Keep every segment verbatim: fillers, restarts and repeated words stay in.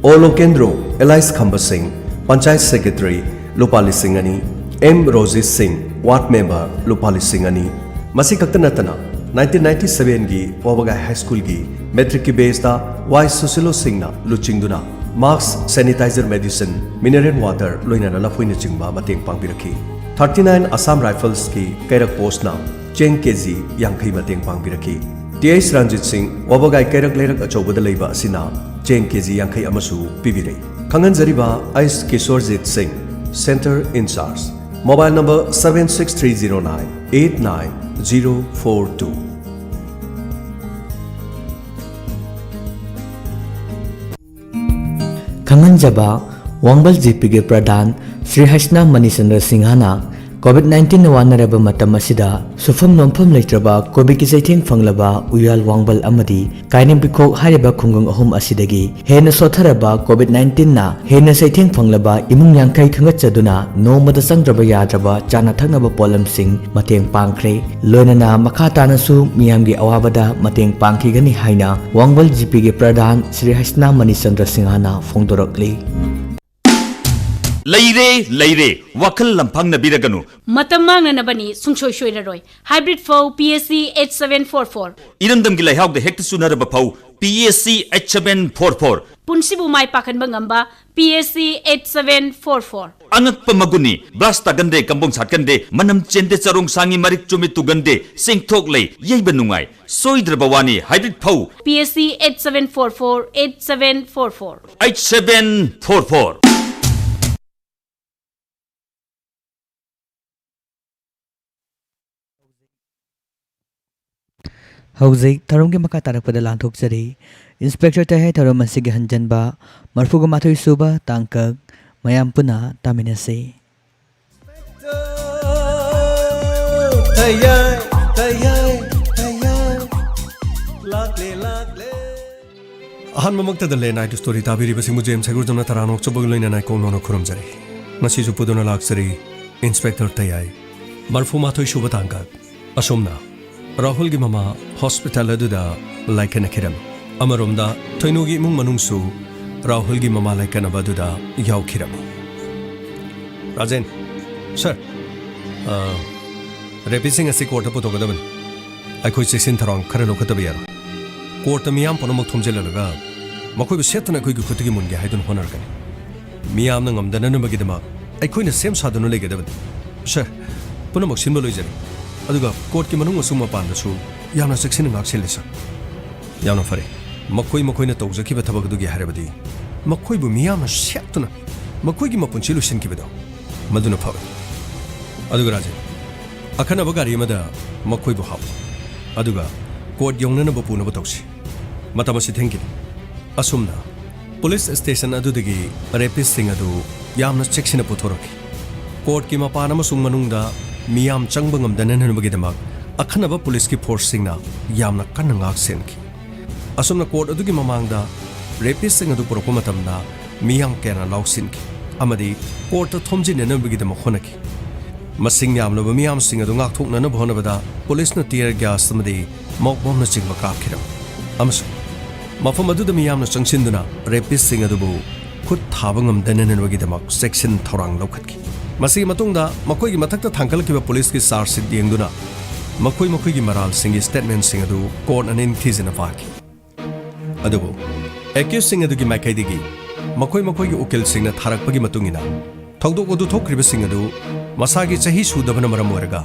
ꯑꯣ ꯂꯣꯀꯦꯟꯗ꯭ꯔꯣ ꯑꯦꯂꯥꯏꯁ ꯈꯝꯕ ꯁꯤꯡ, ꯄꯟꯆꯥꯌꯠ ꯁꯦꯀ꯭ꯔꯦꯇꯔꯤ, ꯂꯨꯄꯥ ꯂꯤꯁꯤꯡ ꯑꯅꯤ, ꯑꯦꯝ ꯔꯣꯖꯤꯠ ꯁꯤꯡ, ꯋꯥꯔꯗ ꯃꯦꯝꯕꯔ, ꯂꯨꯄꯥ ꯂꯤꯁꯤꯡ ꯑꯅꯤ꯫ ꯃꯁꯤ ꯈꯛꯇ ꯅꯠꯇꯅ, ꯅꯥꯏꯟꯇꯤꯟ ꯅꯥꯏꯟꯇꯤ ꯁꯚꯦꯟꯒꯤ ꯋꯥꯕꯒꯥꯏ ꯍꯥꯏ ꯁ꯭ꯀꯨꯜꯒꯤ ꯃꯦꯇ꯭ꯔꯤꯛꯀꯤ ꯕꯦꯆꯇ ꯋꯥꯏ ꯁꯨꯁꯤꯂꯣ ꯁꯤꯡꯅ ꯂꯨꯆꯤꯡꯗꯨꯅ ꯃꯥꯛꯁ, ꯁꯦꯅꯤꯇꯥꯏꯖꯔ, ꯃꯦꯗꯤꯁꯤꯟ, ꯃꯤꯅꯔꯦꯜ ꯋꯥꯇꯔ, ꯂꯣꯏꯅꯅ ꯂꯐꯣꯏꯅꯆꯤꯡꯕ ꯃꯇꯦꯡ ꯄꯥꯡꯕꯤꯔꯛꯈꯤ꯫ ꯊꯥꯔꯇꯤ ꯅꯥꯏꯟ ꯑꯁꯥꯝ ꯔꯥꯏꯐꯜꯁꯀꯤ ꯀꯩꯔꯛ ꯄꯣꯁꯅ ꯆꯦꯡ ꯀꯦꯖꯤ ꯌꯥꯡꯈꯩ ꯃꯇꯦꯡ ꯄꯥꯡꯕꯤꯔꯛꯈꯤ꯫ ꯇꯤ ꯑꯩꯆ ꯔꯟꯖꯤꯠ ꯁꯤꯡ, ꯋꯥꯕꯒꯥꯏ ꯀꯩꯔꯛ ꯂꯩꯔꯛ ꯑꯆꯧꯕꯗ ꯂꯩꯕ ꯑꯁꯤꯅ ꯆꯦꯡ ꯀꯦꯖꯤ ꯌꯥꯡꯈꯩ ꯑꯃꯁꯨ ꯄꯤꯕꯤꯔꯦ꯫ ꯈꯪꯍꯟꯖꯔꯤꯕ ꯑꯩꯆ ꯀꯤꯁꯣꯔꯖꯤꯠ ꯁꯤꯡ, centre in-charge, mobile number seven six three zero nine eight nine zero four two꯫ ꯈꯪꯍꯟꯖꯕ, ꯋꯥꯡꯕꯜ ꯖꯤ ꯄꯤꯒꯤ ꯄ꯭ꯔꯙꯥꯟ ꯁ꯭ꯔꯤ ꯍꯩꯁꯅꯥꯝ ꯃꯅꯤꯆꯟꯗ꯭ꯔ ꯁꯤꯡꯍꯅ ꯀꯣꯚꯤꯗ ꯅꯥꯏꯟꯇꯤꯟꯅ ꯋꯥꯅꯔꯕ ꯃꯇꯝ ꯑꯁꯤꯗ ꯁꯨꯐꯝ ꯅꯣꯝꯐꯝ ꯂꯩꯇ꯭ꯔꯕ ꯀꯣꯚꯤꯗꯀꯤ ꯆꯩꯊꯦꯡ ꯐꯪꯂꯕ ꯎꯌꯥꯜ ꯋꯥꯡꯕꯜ ꯑꯃꯗꯤ ꯀꯥꯏꯔꯦꯝꯕꯤꯈꯣꯛ ꯍꯥꯏꯔꯤꯕ ꯈꯨꯡꯒꯪ ꯑꯍꯨꯝ ꯑꯁꯤꯗꯒꯤ ꯍꯦꯟꯅ ꯁꯣꯠꯊꯔꯕ ꯀꯣꯚꯤꯗ ꯅꯥꯏꯟꯇꯤꯟꯅ ꯍꯦꯟꯅ ꯆꯩꯊꯦꯡ ꯐꯪꯂꯕ ꯏꯃꯨꯡ ꯌꯥꯡꯈꯩ ꯈꯟꯒꯠꯆꯗꯨꯅ ꯅꯣꯡꯃꯗ ꯆꯪꯗ꯭ꯔꯕ ꯌꯥꯗ꯭ꯔꯕ ꯆꯥꯅ ꯊꯛꯅꯕ ꯄꯣꯠꯂꯝꯁꯤꯡ ꯃꯇꯦꯡ ꯄꯥꯡꯈ꯭ꯔꯦ꯫ ꯂꯣꯏꯅꯅ ꯃꯈꯥ ꯇꯥꯅꯁꯨ ꯃꯤꯌꯥꯝꯒꯤ ꯑꯋꯥꯕꯗ ꯃꯇꯦꯡ ꯄꯥꯡꯈꯤꯒꯅꯤ ꯍꯥꯏꯅ ꯋꯥꯡꯕꯜ ꯖꯤ ꯄꯤꯒꯤ ꯄ꯭ꯔꯙꯥꯟ ꯁ꯭ꯔꯤ ꯍꯩꯁꯅꯥꯝ ꯃꯅꯤꯆꯟꯗ꯭ꯔ ꯁꯤꯡꯍꯅ ꯐꯣꯡꯗꯣꯔꯛꯂꯤ꯫ ꯂꯩꯔꯦ, ꯂꯩꯔꯦ, ꯋꯥꯈꯜ ꯂꯝꯐꯥꯡꯅꯕꯤꯔꯒꯅꯨ꯫ ꯃꯇꯝ ꯃꯥꯡꯅꯅꯕꯅꯤ, ꯁꯨꯡꯁꯣꯏ ꯁꯣꯏꯔꯔꯣꯏ꯫ ꯍꯥꯏꯕ꯭ꯔꯤꯠ ꯐꯧ P S C eight seven four four꯫ ꯏꯔꯝꯗꯝꯒꯤ ꯂꯩꯍꯥꯎꯗ ꯍꯦꯛꯇ ꯆꯨꯅꯔꯕ ꯐꯧ P S C eight seven four four꯫ ꯄꯨꯟꯁꯤꯕꯨ ꯃꯥꯏ ꯄꯥꯛꯍꯟꯕ ꯉꯝꯕ P S C eight seven four four꯫ ꯑꯉꯛꯄ ꯃꯒꯨꯟꯅꯤ, ꯕ꯭ꯂꯥꯁ ꯇꯥꯒꯟꯗꯦ, ꯀꯝꯕꯣꯡ ꯁꯥꯠꯀꯟꯗꯦ, ꯃꯅꯝ ꯆꯦꯟꯗꯦ, ꯆꯔꯣꯡ ꯁꯥꯡꯉꯤ, ꯃꯔꯤꯛ ꯆꯨꯝꯃꯤ, ꯇꯨꯒꯟꯗꯦ, ꯆꯦꯡꯊꯣꯛ ꯂꯩ, ꯌꯩꯕ ꯅꯨꯡꯉꯥꯏ, ꯁꯣꯏꯗ꯭ꯔꯕ ꯋꯥꯅꯤ, ꯍꯥꯏꯕ꯭ꯔꯤꯠ ꯐꯧ꯫ P S C eight seven four four eight seven four four꯫ Eight seven four four꯫ ꯍꯧꯖꯤꯛ ꯊꯧꯔꯝꯒꯤ ꯃꯈꯥ ꯇꯥꯔꯛꯄꯗ ꯂꯥꯟꯊꯣꯛꯆꯔꯤ꯫ ꯏꯟꯁꯄꯦꯛꯇꯔ ꯇꯌꯥꯏ ꯊꯧꯔꯝ ꯑꯁꯤꯒꯤ ꯍꯟꯖꯟꯕ ꯃꯔꯤꯐꯨꯒ ꯃꯥꯊꯣꯏ ꯁꯨꯕ ꯇꯥꯡꯀꯛ ꯃꯌꯥꯝ ꯄꯨꯟꯅ ꯇꯥꯃꯤꯟꯅꯁꯤ꯫ ꯇꯌꯥꯏ, ꯇꯌꯥꯏ, ꯇꯌꯥꯏ꯫ ꯂꯥꯛꯂꯦ, ꯂꯥꯛꯂꯦ꯫ ꯑꯍꯥꯟꯕꯃꯛꯇꯗ ꯂꯦ ꯅꯥꯏꯠ ꯁ꯭ꯇꯣꯔꯤ ꯇꯥꯕꯤꯔꯤꯕꯁꯤꯡꯕꯨ ꯖꯦꯝꯁ ꯍꯩꯒ꯭ꯔꯨꯖꯝꯅ ꯇꯔꯥꯝꯅ ꯑꯣꯛꯆꯕꯒ ꯂꯣꯏꯅꯅ ꯏꯀꯣꯛ ꯅꯧꯅ ꯈꯨꯔꯨꯝꯖꯔꯤ꯫ ꯉꯁꯤꯁꯨ ꯄꯨꯗꯨꯅ ꯂꯥꯛꯆꯔꯤ ꯏꯟꯁꯄꯦꯛꯇꯔ ꯇꯌꯥꯏ꯫ ꯃꯔꯤꯐꯨ ꯃꯥꯊꯣꯏ ꯁꯨꯕ ꯇꯥꯡꯀꯛ꯫ ꯑꯁꯨꯝꯅ ꯔꯥꯍꯨꯜꯒꯤ ꯃꯃꯥ ꯍꯣꯁꯄꯤꯇꯥꯜ ꯑꯗꯨꯗ ꯂꯥꯏꯀꯠꯅꯈꯤꯔꯝꯃꯤ꯫ ꯑꯃꯔꯣꯝꯗ ꯊꯣꯏꯅꯨꯒꯤ ꯏꯃꯨꯡ ꯃꯅꯨꯡꯁꯨ ꯔꯥꯍꯨꯜꯒꯤ ꯃꯃꯥ ꯂꯥꯏꯀꯠꯅꯕ ꯑꯗꯨꯗ ꯌꯥꯎꯈꯤꯔꯝꯃꯤ꯫ ꯔꯥꯖꯦꯟ, ꯁꯔ, ꯑ, ꯔꯦꯄꯤꯁꯁꯤꯡ ꯑꯁꯤ ꯀꯣꯔꯠꯇ ꯄꯨꯊꯣꯛꯀꯗꯕꯅꯤ꯫ ꯑꯩꯈꯣꯏ ꯆꯦꯛꯁꯤꯟ ꯊꯧꯔꯥꯡ ꯈꯔ ꯂꯧꯈꯠꯇꯕ ꯌꯥꯔꯣꯏ꯫ ꯀꯣꯔꯠꯇ ꯃꯤꯌꯥꯝ ꯄꯨꯝꯅꯃꯛ ꯊꯣꯝꯖꯤꯜꯍꯜꯂꯒ ꯃꯈꯣꯏꯕꯨ ꯁꯦꯠꯇꯨꯅ ꯑꯩꯈꯣꯏꯒꯤ ꯈꯨꯠꯇꯒꯤ ꯃꯨꯟꯒꯦ ꯍꯥꯏꯗꯨꯅ ꯍꯣꯠꯅꯔꯛꯀꯅꯤ꯫ ꯃꯤꯌꯥꯝꯅ ꯉꯝꯗꯅꯅꯕꯒꯤꯗꯃꯛ ꯑꯩꯈꯣꯏꯅ ꯁꯦꯝ ꯁꯥꯗꯨꯅ ꯂꯩꯒꯗꯕꯅꯤ꯫ ꯁꯔ, ꯄꯨꯝꯅꯃꯛ ꯁꯤꯟꯕ ꯂꯣꯏꯖꯔꯦ꯫ ꯑꯗꯨꯒ ꯀꯣꯔꯠꯀꯤ ꯃꯅꯨꯡ ꯑꯃꯁꯨꯡ ꯃꯄꯥꯟꯗꯁꯨ ꯌꯥꯝꯅ ꯆꯦꯛꯁꯤꯟꯅ ꯉꯥꯛꯁꯦꯜꯂꯦ, ꯁꯔ꯫ ꯌꯥꯝꯅ ꯐꯔꯦ꯫ ꯃꯈꯣꯏ ꯃꯈꯣꯏꯅ ꯇꯧꯖꯈꯤꯕ ꯊꯕꯛ ꯑꯗꯨꯒꯤ ꯍꯥꯏꯔꯕꯗꯤ, ꯃꯈꯣꯏꯕꯨ ꯃꯤꯌꯥꯝꯅ ꯁꯦꯠꯇꯨꯅ ꯃꯈꯣꯏꯒꯤ ꯃꯄꯨꯟꯁꯤ ꯂꯣꯏꯁꯤꯟꯈꯤꯕꯗꯣ, ꯃꯗꯨꯅ ꯐꯕꯅꯤ꯫ ꯑꯗꯨꯒ ꯔꯥꯖꯦꯟ, ꯑꯈꯟꯅꯕ ꯒꯥꯔꯤ ꯑꯃꯗ ꯃꯈꯣꯏꯕꯨ ꯍꯥꯞꯄꯨ, ꯑꯗꯨꯒ ꯀꯣꯔꯠ ꯌꯧꯅꯅꯕ ꯄꯨꯅꯕ ꯇꯧꯁꯤ꯫ ꯃꯇꯝ ꯑꯁꯤ ꯊꯦꯡꯈꯤꯅꯤ꯫ ꯑꯁꯨꯝꯅ ꯄꯨꯂꯤꯁ ꯁ꯭ꯇꯦꯁꯟ ꯑꯗꯨꯗꯒꯤ ꯔꯦꯄꯤꯁꯁꯤꯡ ꯑꯗꯨ ꯌꯥꯝꯅ ꯆꯦꯛꯁꯤꯟꯅ ꯄꯨꯊꯣꯔꯛꯈꯤ꯫ ꯀꯣꯔꯠꯀꯤ ꯃꯄꯥꯟ ꯑꯃꯁꯨꯡ ꯃꯅꯨꯡꯗ ꯃꯤꯌꯥꯝ ꯆꯪꯕ ꯉꯝꯗꯅꯅꯕꯒꯤꯗꯃꯛ ꯑꯈꯟꯅꯕ ꯄꯨꯂꯤꯁꯀꯤ ꯐꯣꯔꯁꯁꯤꯡꯅ ꯌꯥꯝꯅ ꯀꯟꯅ ꯉꯥꯛ ꯁꯦꯟꯈꯤ꯫ ꯑꯁꯨꯝꯅ ꯀꯣꯔꯠ ꯑꯗꯨꯒꯤ ꯃꯃꯥꯡꯗ ꯔꯦꯄꯤꯁꯁꯤꯡ ꯑꯗꯨ ꯄꯨꯔꯛꯄ ꯃꯇꯝꯗ ꯃꯤꯌꯥꯝ ꯀꯌꯥꯅ ꯂꯥꯎꯁꯤꯟꯈꯤ ꯑꯃꯗꯤ ꯀꯣꯔꯠꯇ ꯊꯣꯝꯖꯤꯟꯅꯅꯕꯒꯤꯗꯃꯛ ꯍꯣꯠꯅꯈꯤ꯫ ꯃꯁꯤꯡ ꯌꯥꯝꯂꯕ ꯃꯤꯌꯥꯝꯁꯤꯡ ꯑꯗꯨ ꯉꯥꯛꯊꯣꯛꯅꯅꯕ ꯍꯣꯠꯅꯕꯗ ꯄꯨꯂꯤꯁꯅ tear gas ꯑꯃꯗꯤ ꯃꯣꯛ ꯕꯣꯝꯅꯆꯤꯡꯕ ꯀꯥꯞꯈꯤꯔꯝꯃꯤ꯫ ꯑꯃꯁꯨꯡ ꯃꯐꯝ ꯑꯗꯨꯗ ꯃꯤꯌꯥꯝꯅ ꯆꯪꯁꯤꯟꯗꯨꯅ ꯔꯦꯄꯤꯁꯁꯤꯡ ꯑꯗꯨꯕꯨ ꯈꯨꯠ ꯊꯥꯕ ꯉꯝꯗꯅꯅꯕꯒꯤꯗꯃꯛ ꯆꯦꯛꯁꯤꯟ ꯊꯧꯔꯥꯡ ꯂꯧꯈꯠꯈꯤ꯫ ꯃꯁꯤꯒꯤ ꯃꯇꯨꯡꯗ ꯃꯈꯣꯏꯒꯤ ꯃꯊꯛꯇ ꯊꯥꯡꯒꯠꯂꯛꯈꯤꯕ ꯄꯨꯂꯤꯁꯀꯤ ꯆꯥꯔꯖ ꯁꯤꯠ ꯌꯦꯡꯗꯨꯅ ꯃꯈꯣꯏ ꯃꯈꯣꯏꯒꯤ ꯃꯔꯥꯜꯁꯤꯡꯒꯤ ꯁ꯭ꯇꯦꯠꯃꯦꯟꯠꯁꯤꯡ ꯑꯗꯨ ꯀꯣꯔꯠꯅ ꯅꯤꯡꯊꯤꯖꯅ ꯄꯥꯈꯤ꯫ ꯑꯗꯨꯕꯨ ꯑꯦꯀ꯭ꯌꯨꯖꯁꯤꯡ ꯑꯗꯨꯒꯤ ꯃꯥꯏꯀꯩꯗꯒꯤ ꯃꯈꯣꯏ ꯃꯈꯣꯏꯒꯤ ꯎꯀꯤꯜꯁꯤꯡꯅ ꯊꯥꯔꯛꯄꯒꯤ ꯃꯇꯨꯡ ꯏꯟꯅ, ꯊꯧꯗꯣꯛ ꯑꯗꯨ ꯊꯣꯛꯈ꯭ꯔꯤꯕꯁꯤꯡ ꯑꯗꯨ ꯃꯁꯥꯒꯤ ꯆꯍꯤ ꯁꯨꯗꯕꯅ ꯃꯔꯝ ꯑꯣꯏꯔꯒ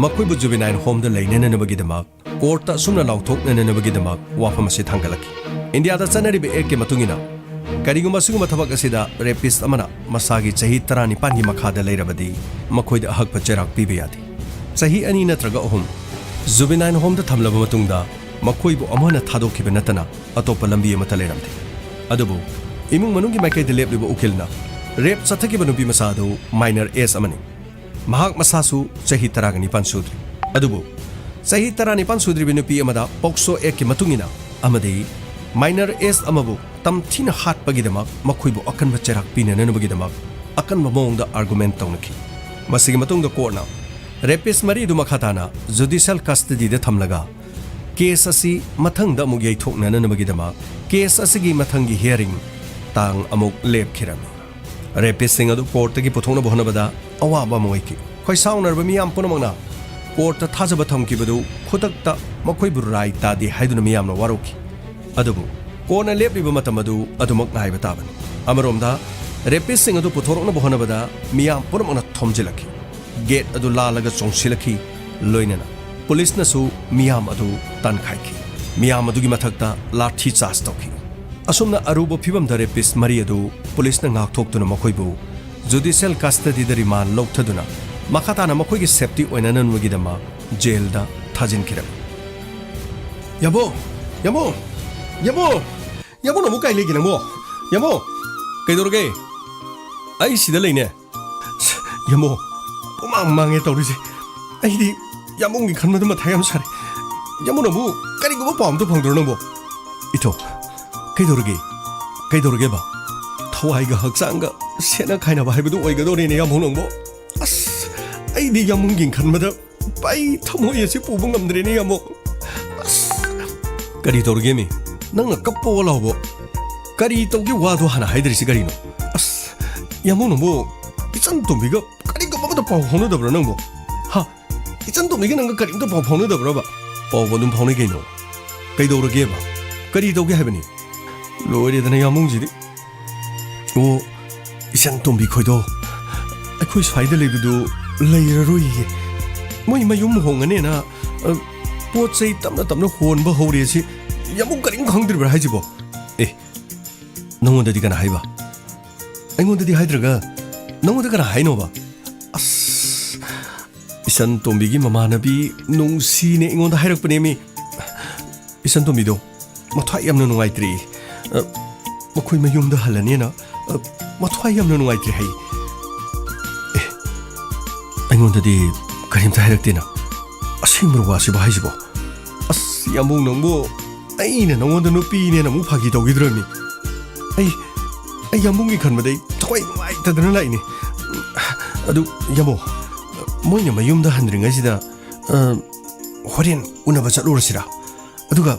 ꯃꯈꯣꯏꯕꯨ ꯖꯨꯕꯤꯅꯥꯏꯜ ꯍꯣꯝꯗ ꯂꯩꯅꯅꯅꯕꯒꯤꯗꯃꯛ ꯀꯣꯔꯠꯇ ꯑꯁꯨꯝꯅ ꯂꯥꯎꯊꯣꯛꯅꯅꯅꯕꯒꯤꯗꯃꯛ ꯋꯥꯐꯝ ꯑꯁꯤ ꯊꯥꯡꯒꯠꯂꯛꯈꯤ꯫ ꯏꯟꯗꯤꯌꯥꯗ ꯆꯠꯅꯔꯤꯕ ꯑꯦꯛꯀꯤ ꯃꯇꯨꯡ ꯏꯟꯅ, ꯀꯔꯤꯒꯨꯝꯕ ꯑꯁꯤꯒꯨꯝꯕ ꯊꯕꯛ ꯑꯁꯤꯗ ꯔꯦꯄꯤꯁ ꯑꯃꯅ ꯃꯁꯥꯒꯤ ꯆꯍꯤ ꯇꯔꯥꯅꯤꯄꯥꯟꯒꯤ ꯃꯈꯥꯗ ꯂꯩꯔꯕꯗꯤ, ꯃꯈꯣꯏꯗ ꯑꯍꯛꯄ ꯆꯩꯔꯥꯛ ꯄꯤꯕ ꯌꯥꯗꯦ꯫ ꯆꯍꯤ ꯑꯅꯤ ꯅꯠꯇ꯭ꯔꯒ ꯑꯍꯨꯝ ꯖꯨꯕꯤꯅꯥꯏꯜ ꯍꯣꯝꯗ ꯊꯝꯂꯕ ꯃꯇꯨꯡꯗ, ꯃꯈꯣꯏꯕꯨ ꯑꯃꯨꯛ ꯍꯟꯅ ꯊꯥꯗꯣꯛꯈꯤꯕ ꯅꯠꯇꯅ ꯑꯇꯣꯞꯄ ꯂꯝꯕꯤ ꯑꯃꯠꯇ ꯂꯩꯔꯝꯗꯦ꯫ ꯑꯗꯨꯕꯨ ꯏꯃꯨꯡ ꯃꯅꯨꯡꯒꯤ ꯃꯥꯏꯀꯩꯗ ꯂꯦꯞꯂꯤꯕ ꯎꯀꯤꯜꯅ ꯔꯦꯞ ꯆꯠꯊꯈꯤꯕ ꯅꯨꯄꯤ ꯃꯆꯥ ꯑꯗꯨ ꯃꯥꯏꯅꯔ ꯑꯦꯖ ꯑꯃꯅꯤ꯫ ꯃꯍꯥꯛ ꯃꯁꯥꯁꯨ ꯆꯍꯤ ꯇꯔꯥꯒ ꯅꯤꯄꯥꯟ ꯁꯨꯗ꯭ꯔꯤ꯫ ꯑꯗꯨꯕꯨ ꯆꯍꯤ ꯇꯔꯥꯅꯤꯄꯥꯟ ꯁꯨꯗ꯭ꯔꯤꯕ ꯅꯨꯄꯤ ꯑꯃꯗ ꯄꯣꯛꯁꯣ ꯑꯦꯛꯀꯤ ꯃꯇꯨꯡ ꯏꯟꯅ ꯑꯃꯗꯤ ꯃꯥꯏꯅꯔ ꯑꯦꯖ ꯑꯃꯕꯨ ꯇꯝꯊꯤꯅ ꯍꯥꯠꯄꯒꯤꯗꯃꯛ ꯃꯈꯣꯏꯕꯨ ꯑꯀꯟꯕ ꯆꯩꯔꯥꯛ ꯄꯤꯅꯅꯕꯒꯤꯗꯃꯛ ꯑꯀꯟꯕ ꯃꯑꯣꯡꯗ ꯑꯥꯔꯒꯨꯃꯦꯟꯠ ꯇꯧꯅꯈꯤ꯫ ꯃꯁꯤꯒꯤ ꯃꯇꯨꯡꯗ ꯀꯣꯔꯠꯅ ꯔꯦꯄꯤꯁ ꯃꯔꯤꯗꯨ ꯃꯈꯥ ꯇꯥꯅ ꯖꯨꯗꯤꯁꯤꯌꯦꯜ ꯀꯁꯇꯗꯤꯗ ꯊꯝꯂꯒ ꯀꯦꯁ ꯑꯁꯤ ꯃꯊꯪꯗ ꯑꯃꯨꯛ ꯌꯩꯊꯣꯛꯅꯅꯕꯒꯤꯗꯃꯛ ꯀꯦꯁ ꯑꯁꯤꯒꯤ ꯃꯊꯪꯒꯤ ꯍꯤꯌꯔꯤꯡ ꯇꯥꯡ ꯑꯃꯨꯛ ꯂꯦꯞꯈꯤꯔꯝꯃꯤ꯫ ꯔꯦꯄꯤꯁꯁꯤꯡ ꯑꯗꯨ ꯀꯣꯔꯠꯇꯒꯤ ꯄꯨꯊꯣꯛꯅꯕ ꯍꯣꯠꯅꯕꯗ ꯑꯋꯥꯕ ꯑꯃ ꯑꯣꯏꯈꯤ꯫ ꯈꯣꯏꯁꯥꯎꯅꯔꯕ ꯃꯤꯌꯥꯝ ꯄꯨꯝꯅꯃꯛꯅ ꯀꯣꯔꯠꯇ ꯊꯥꯖꯕ ꯊꯝꯈꯤꯕꯗꯨ ꯈꯨꯗꯛꯇ ꯃꯈꯣꯏꯕꯨ ꯔꯥꯏ ꯇꯥꯗꯦ ꯍꯥꯏꯗꯨꯅ ꯃꯤꯌꯥꯝꯅ ꯋꯥꯔꯧꯈꯤ꯫ ꯑꯗꯨꯕꯨ ꯀꯣꯟꯅ ꯂꯦꯞꯂꯤꯕ ꯃꯇꯝ ꯑꯗꯨ ꯑꯗꯨꯃꯛ ꯉꯥꯏꯕ ꯇꯥꯕꯅꯤ꯫ ꯑꯃꯔꯣꯝꯗ, ꯔꯦꯄꯤꯁꯁꯤꯡ ꯑꯗꯨ ꯄꯨꯊꯣꯔꯛꯅꯕ ꯍꯣꯠꯅꯕꯗ ꯃꯤꯌꯥꯝ ꯄꯨꯝꯅꯃꯛꯅ ꯊꯣꯝꯖꯤꯜꯂꯛꯈꯤ꯫ ꯒꯦꯠ ꯑꯗꯨ ꯂꯥꯜꯂꯒ ꯆꯣꯡꯁꯤꯜꯂꯛꯈꯤ꯫ ꯂꯣꯏꯅꯅ ꯄꯨꯂꯤꯁꯅꯁꯨ ꯃꯤꯌꯥꯝ ꯑꯗꯨ ꯇꯥꯟꯈꯥꯏꯈꯤ꯫ ꯃꯤꯌꯥꯝ ꯑꯗꯨꯒꯤ ꯃꯊꯛꯇ ꯂꯥꯊꯤ ꯆꯥꯔꯖ ꯇꯧꯈꯤ꯫ ꯑꯁꯨꯝꯅ ꯑꯔꯨꯕ ꯐꯤꯚꯝꯗ ꯔꯦꯄꯤꯁ ꯃꯔꯤ ꯑꯗꯨ ꯄꯨꯂꯤꯁꯅ ꯉꯥꯛꯊꯣꯛꯇꯨꯅ ꯃꯈꯣꯏꯕꯨ ꯖꯨꯗꯤꯁꯤꯌꯦꯜ ꯀꯁꯇꯗꯤꯗ ꯔꯤꯃꯥꯟ ꯂꯧꯊꯗꯨꯅ ꯃꯈꯥ ꯇꯥꯅ ꯃꯈꯣꯏꯒꯤ ꯁꯦꯐꯇꯤ ꯑꯣꯏꯅꯅꯕꯒꯤꯗꯃꯛ ꯖꯦꯜꯗ ꯊꯥꯖꯤꯟꯈꯤꯔꯝꯃꯤ꯫ ꯌꯥꯝꯕꯨꯡ! ꯌꯥꯝꯕꯨꯡ! ꯌꯥꯝꯕꯨꯡ! ꯌꯥꯝꯕꯨꯡ, ꯅꯪꯕꯨ ꯀꯥꯏ ꯂꯩꯒꯦ ꯅꯪꯕꯣ? ꯌꯥꯝꯕꯨꯡ! ꯀꯩꯗꯧꯔꯒꯦ? ꯑꯩ ꯁꯤꯗ ꯂꯩꯅꯦ꯫ ꯌꯥꯝꯕꯨꯡ, ꯄꯨꯃꯥꯡ ꯃꯥꯡꯉꯦ ꯇꯧꯔꯤꯁꯦ꯫ ꯑꯩꯗꯤ ꯌꯥꯝꯕꯨꯡꯒꯤ ꯈꯟꯕꯗ ꯃꯊꯥ ꯌꯥꯝ ꯁꯥꯔꯦ꯫ ꯌꯥꯝꯕꯨꯡ, ꯅꯪꯕꯨ ꯀꯔꯤꯒꯨꯝꯕ ꯄꯥꯎ ꯑꯝꯇ ꯐꯪꯗ꯭ꯔꯣ ꯅꯪꯕꯣ? ꯏꯊꯣ, ꯀꯩꯗꯧꯔꯒꯦ? ꯀꯩꯗꯧꯔꯒꯦꯕ? ꯊꯋꯥꯏꯒ ꯍꯛꯆꯥꯡꯒ ꯁꯦꯠꯅ ꯈꯥꯏꯅꯕ ꯍꯥꯏꯕꯗꯨ ꯑꯣꯏꯒꯗꯧꯔꯦꯅꯦ ꯌꯥꯝꯕꯨꯡ ꯅꯪꯕꯣ꯫ ꯑꯁ, ꯑꯩꯗꯤ ꯌꯥꯝꯕꯨꯡꯒꯤ ꯈꯟꯕꯗ ꯑꯩ ꯊꯃꯣꯏ ꯑꯁꯤ ꯄꯨꯕ ꯉꯝꯗ꯭ꯔꯦꯅꯦ ꯌꯥꯝꯕꯨꯡ꯫ ꯑꯁ! ꯀꯔꯤ ꯇꯧꯔꯒꯦꯃꯤ? ꯅꯪꯅ ꯀꯞꯄꯣ ꯂꯥꯎꯕꯣ? ꯀꯔꯤ ꯇꯧꯒꯦ ꯋꯥꯗꯣ ꯍꯥꯟꯅ ꯍꯥꯏꯗ꯭ꯔꯤꯁꯤ ꯀꯔꯤꯅꯣ? ꯑꯁ! ꯌꯥꯝꯕꯨꯡ ꯅꯪꯕꯨ ꯏꯆꯟ ꯇꯣꯝꯕꯤꯒ ꯀꯔꯤꯒꯨꯝꯕ ꯑꯃꯗ ꯄꯥꯎ ꯐꯥꯎꯅꯗꯕ꯭ꯔꯥ ꯅꯪꯕꯨ? ꯍꯥ? ꯏꯆꯟ ꯇꯣꯝꯕꯤꯒ ꯅꯪꯒ ꯀꯔꯤꯝꯇ ꯄꯥꯎ ꯐꯥꯎꯅꯗꯕ꯭ꯔꯕ? ꯄꯥꯎꯕꯨ ꯑꯗꯨꯝ ꯐꯥꯎꯅꯩ ꯀꯩꯅꯣ꯫ ꯀꯩꯗꯧꯔꯒꯦꯕ? ꯀꯔꯤ ꯇꯧꯒꯦ ꯍꯥꯏꯕꯅꯤ? ꯂꯣꯏꯔꯦꯗꯅ ꯌꯥꯝꯕꯨꯡꯁꯤꯗꯤ꯫ ꯑꯣ, ꯏꯆꯟ ꯇꯣꯝꯕꯤ ꯈꯣꯏꯗꯣ ꯑꯩꯈꯣꯏ ꯁ꯭ꯋꯥꯏꯗ ꯂꯩꯕꯗꯨ ꯂꯩꯔꯔꯣꯏꯌꯦ꯫ ꯃꯣꯏ ꯃꯌꯨꯝ ꯍꯣꯡꯉꯅꯦꯅ, ꯑ, ꯄꯣꯠ ꯆꯩ ꯇꯞꯅ ꯇꯞꯅ ꯍꯣꯟꯕ ꯍꯧꯔꯦ ꯁꯤ꯫ ꯌꯥꯝꯕꯨꯡ ꯀꯔꯤꯝ ꯈꯪꯗ꯭ꯔꯤꯕ꯭ꯔꯥ ꯍꯥꯏꯁꯤꯕꯣ? ꯑꯦ, ꯅꯉꯣꯟꯗꯗꯤ ꯀꯅꯥ ꯍꯥꯏꯕ? ꯑꯩꯉꯣꯟꯗꯗꯤ ꯍꯥꯏꯗ꯭ꯔꯒ ꯅꯉꯣꯟꯗ ꯀꯅꯥ ꯍꯥꯏꯅꯣꯕ? ꯑꯁ, ꯏꯆꯟ ꯇꯣꯝꯕꯤꯒꯤ ꯃꯃꯥꯟꯅꯕꯤ ꯅꯨꯡꯁꯤꯅꯦ ꯑꯩꯉꯣꯟꯗ ꯍꯥꯏꯔꯛꯄꯅꯦꯃꯤ꯫ ꯏꯆꯟ ꯇꯣꯝꯕꯤꯗꯣ ꯃꯊ꯭ꯋꯥꯏ ꯌꯥꯝꯅ ꯅꯨꯡꯉꯥꯏꯇ꯭ꯔꯦ꯫ ꯑ, ꯃꯈꯣꯏ ꯃꯌꯨꯝꯗ ꯍꯜꯂꯅꯦꯅ, ꯑ, ꯃꯊ꯭ꯋꯥꯏ ꯌꯥꯝꯅ ꯅꯨꯡꯉꯥꯏꯇ꯭ꯔꯦ ꯍꯥꯏ꯫ ꯑꯦ, ꯑꯩꯉꯣꯟꯗꯗꯤ ꯀꯔꯤꯝꯇ ꯍꯥꯏꯔꯛꯇꯦꯅ꯫ ꯑꯁꯦꯡꯕ꯭ꯔꯣ ꯋꯥꯁꯤꯕꯣ ꯍꯥꯏꯁꯤꯕꯣ? ꯑꯁ, ꯌꯥꯝꯕꯨꯡ ꯅꯪꯕꯨ ꯑꯩꯅ ꯅꯉꯣꯟꯗ ꯅꯨꯄꯤꯅꯦꯅ ꯑꯃꯨꯛ ꯐꯥꯒꯤ ꯇꯧꯈꯤꯗ꯭ꯔꯅꯤ? ꯑꯩ, ꯑꯩ ꯌꯥꯝꯕꯨꯡꯒꯤ ꯈꯟꯕꯗ ꯑꯩ ꯊꯋꯥꯏ ꯅꯨꯡꯉꯥꯏꯇꯗꯅ ꯂꯥꯛꯏꯅꯦ꯫ ꯑꯗꯨ ꯌꯥꯝꯕꯨꯡ, ꯃꯣꯏꯅ ꯃꯌꯨꯝꯗ ꯍꯟꯗ꯭ꯔꯤꯉꯩꯁꯤꯗ, ꯑ, ꯍꯣꯔꯦꯟ ꯎꯅꯕ ꯆꯠꯂꯨꯔꯁꯤꯔꯥ? ꯑꯗꯨꯒ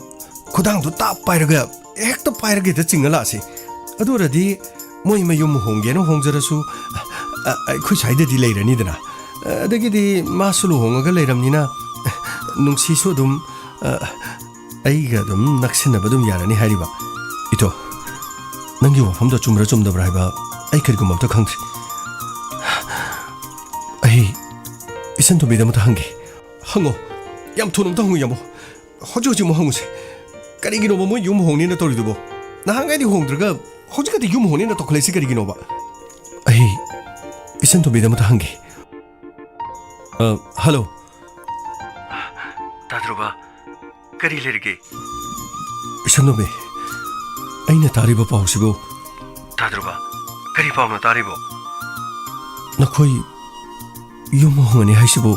ꯈꯨꯗꯥꯡꯗꯣ ꯇꯥꯞ ꯄꯥꯏꯔꯒ ꯍꯦꯛꯇ ꯄꯥꯏꯔꯒ ꯍꯦꯛꯇ ꯆꯤꯡꯉ ꯂꯥꯛꯑꯁꯤ꯫ ꯑꯗꯨ ꯑꯣꯏꯔꯗꯤ ꯃꯣꯏ ꯃꯌꯨꯝ ꯍꯣꯡꯒꯦꯅ ꯍꯣꯡꯖꯔꯁꯨ, ꯑ, ꯑꯩꯈꯣꯏ ꯁ꯭ꯋꯥꯏꯗꯗꯤ ꯂꯩꯔꯅꯤꯗꯅ꯫ ꯑꯗꯒꯤꯗꯤ ꯃꯥꯁꯨ ꯂꯨꯍꯣꯡꯉꯒ ꯂꯩꯔꯝꯅꯤꯅ, ꯅꯨꯡꯁꯤꯁꯨ ꯑꯗꯨꯝ, ꯑ, ꯑꯩꯒ ꯑꯗꯨꯝ ꯅꯛꯁꯤꯟꯅꯕ ꯑꯗꯨꯝ ꯌꯥꯔꯅꯤ ꯍꯥꯏꯔꯤꯕ꯫ ꯏꯇꯣ, ꯅꯪꯒꯤ ꯋꯥꯐꯝꯗꯣ ꯆꯨꯝꯕ꯭ꯔꯥ ꯆꯨꯝꯗꯕ꯭ꯔꯥ ꯍꯥꯏꯕ ꯑꯩ ꯀꯔꯤꯒꯨꯝꯕ ꯑꯝꯇ ꯈꯪꯗ꯭ꯔꯤ꯫ ꯑꯩ ꯏꯆꯟ ꯇꯣꯝꯕꯤꯗ ꯑꯃꯇ ꯍꯪꯒꯦ꯫ ꯍꯪꯉꯣ꯫ ꯌꯥꯝ ꯊꯨꯅ ꯑꯝꯇ ꯍꯪꯉꯨ, ꯌꯥꯝꯕꯨ꯫ ꯍꯧꯖꯤꯛ ꯍꯧꯖꯤꯛꯃꯛ ꯍꯪꯉꯨꯁꯦ꯫ ꯀꯔꯤꯒꯤꯅꯣꯕ ꯃꯣꯏ ꯌꯨꯝ ꯍꯣꯡꯅꯤꯅ ꯇꯧꯔꯤꯗꯨꯕꯣ? ꯅꯍꯥꯟꯉꯩꯗꯤ ꯍꯣꯡꯗ꯭ꯔꯒ ꯍꯧꯖꯤꯛꯀꯗꯤ ꯌꯨꯝ ꯍꯣꯡꯅꯤꯅ ꯇꯧꯈꯠꯂꯛꯏꯁꯤ ꯀꯔꯤꯒꯤꯅꯣꯕ? ꯑꯩ ꯏꯆꯟ ꯇꯣꯝꯕꯤꯗ ꯑꯃꯇ ꯍꯪꯒꯦ꯫ ꯑ, ꯍꯜꯂꯣ꯫ ꯇꯥꯗ꯭ꯔꯣꯕ? ꯀꯔꯤ ꯂꯩꯔꯒꯦ? ꯏꯆꯟ ꯇꯣꯝꯕꯤ, ꯑꯩꯅ ꯇꯥꯔꯤꯕ ꯄꯥꯎꯁꯤꯕꯨ? ꯇꯥꯗ꯭ꯔꯣꯕ? ꯀꯔꯤ ꯄꯥꯎꯅꯣ ꯇꯥꯔꯤꯕꯣ? ꯅꯈꯣꯏ ꯌꯨꯝ ꯍꯣꯡꯉꯅꯤ ꯍꯥꯏꯁꯤꯕꯨ?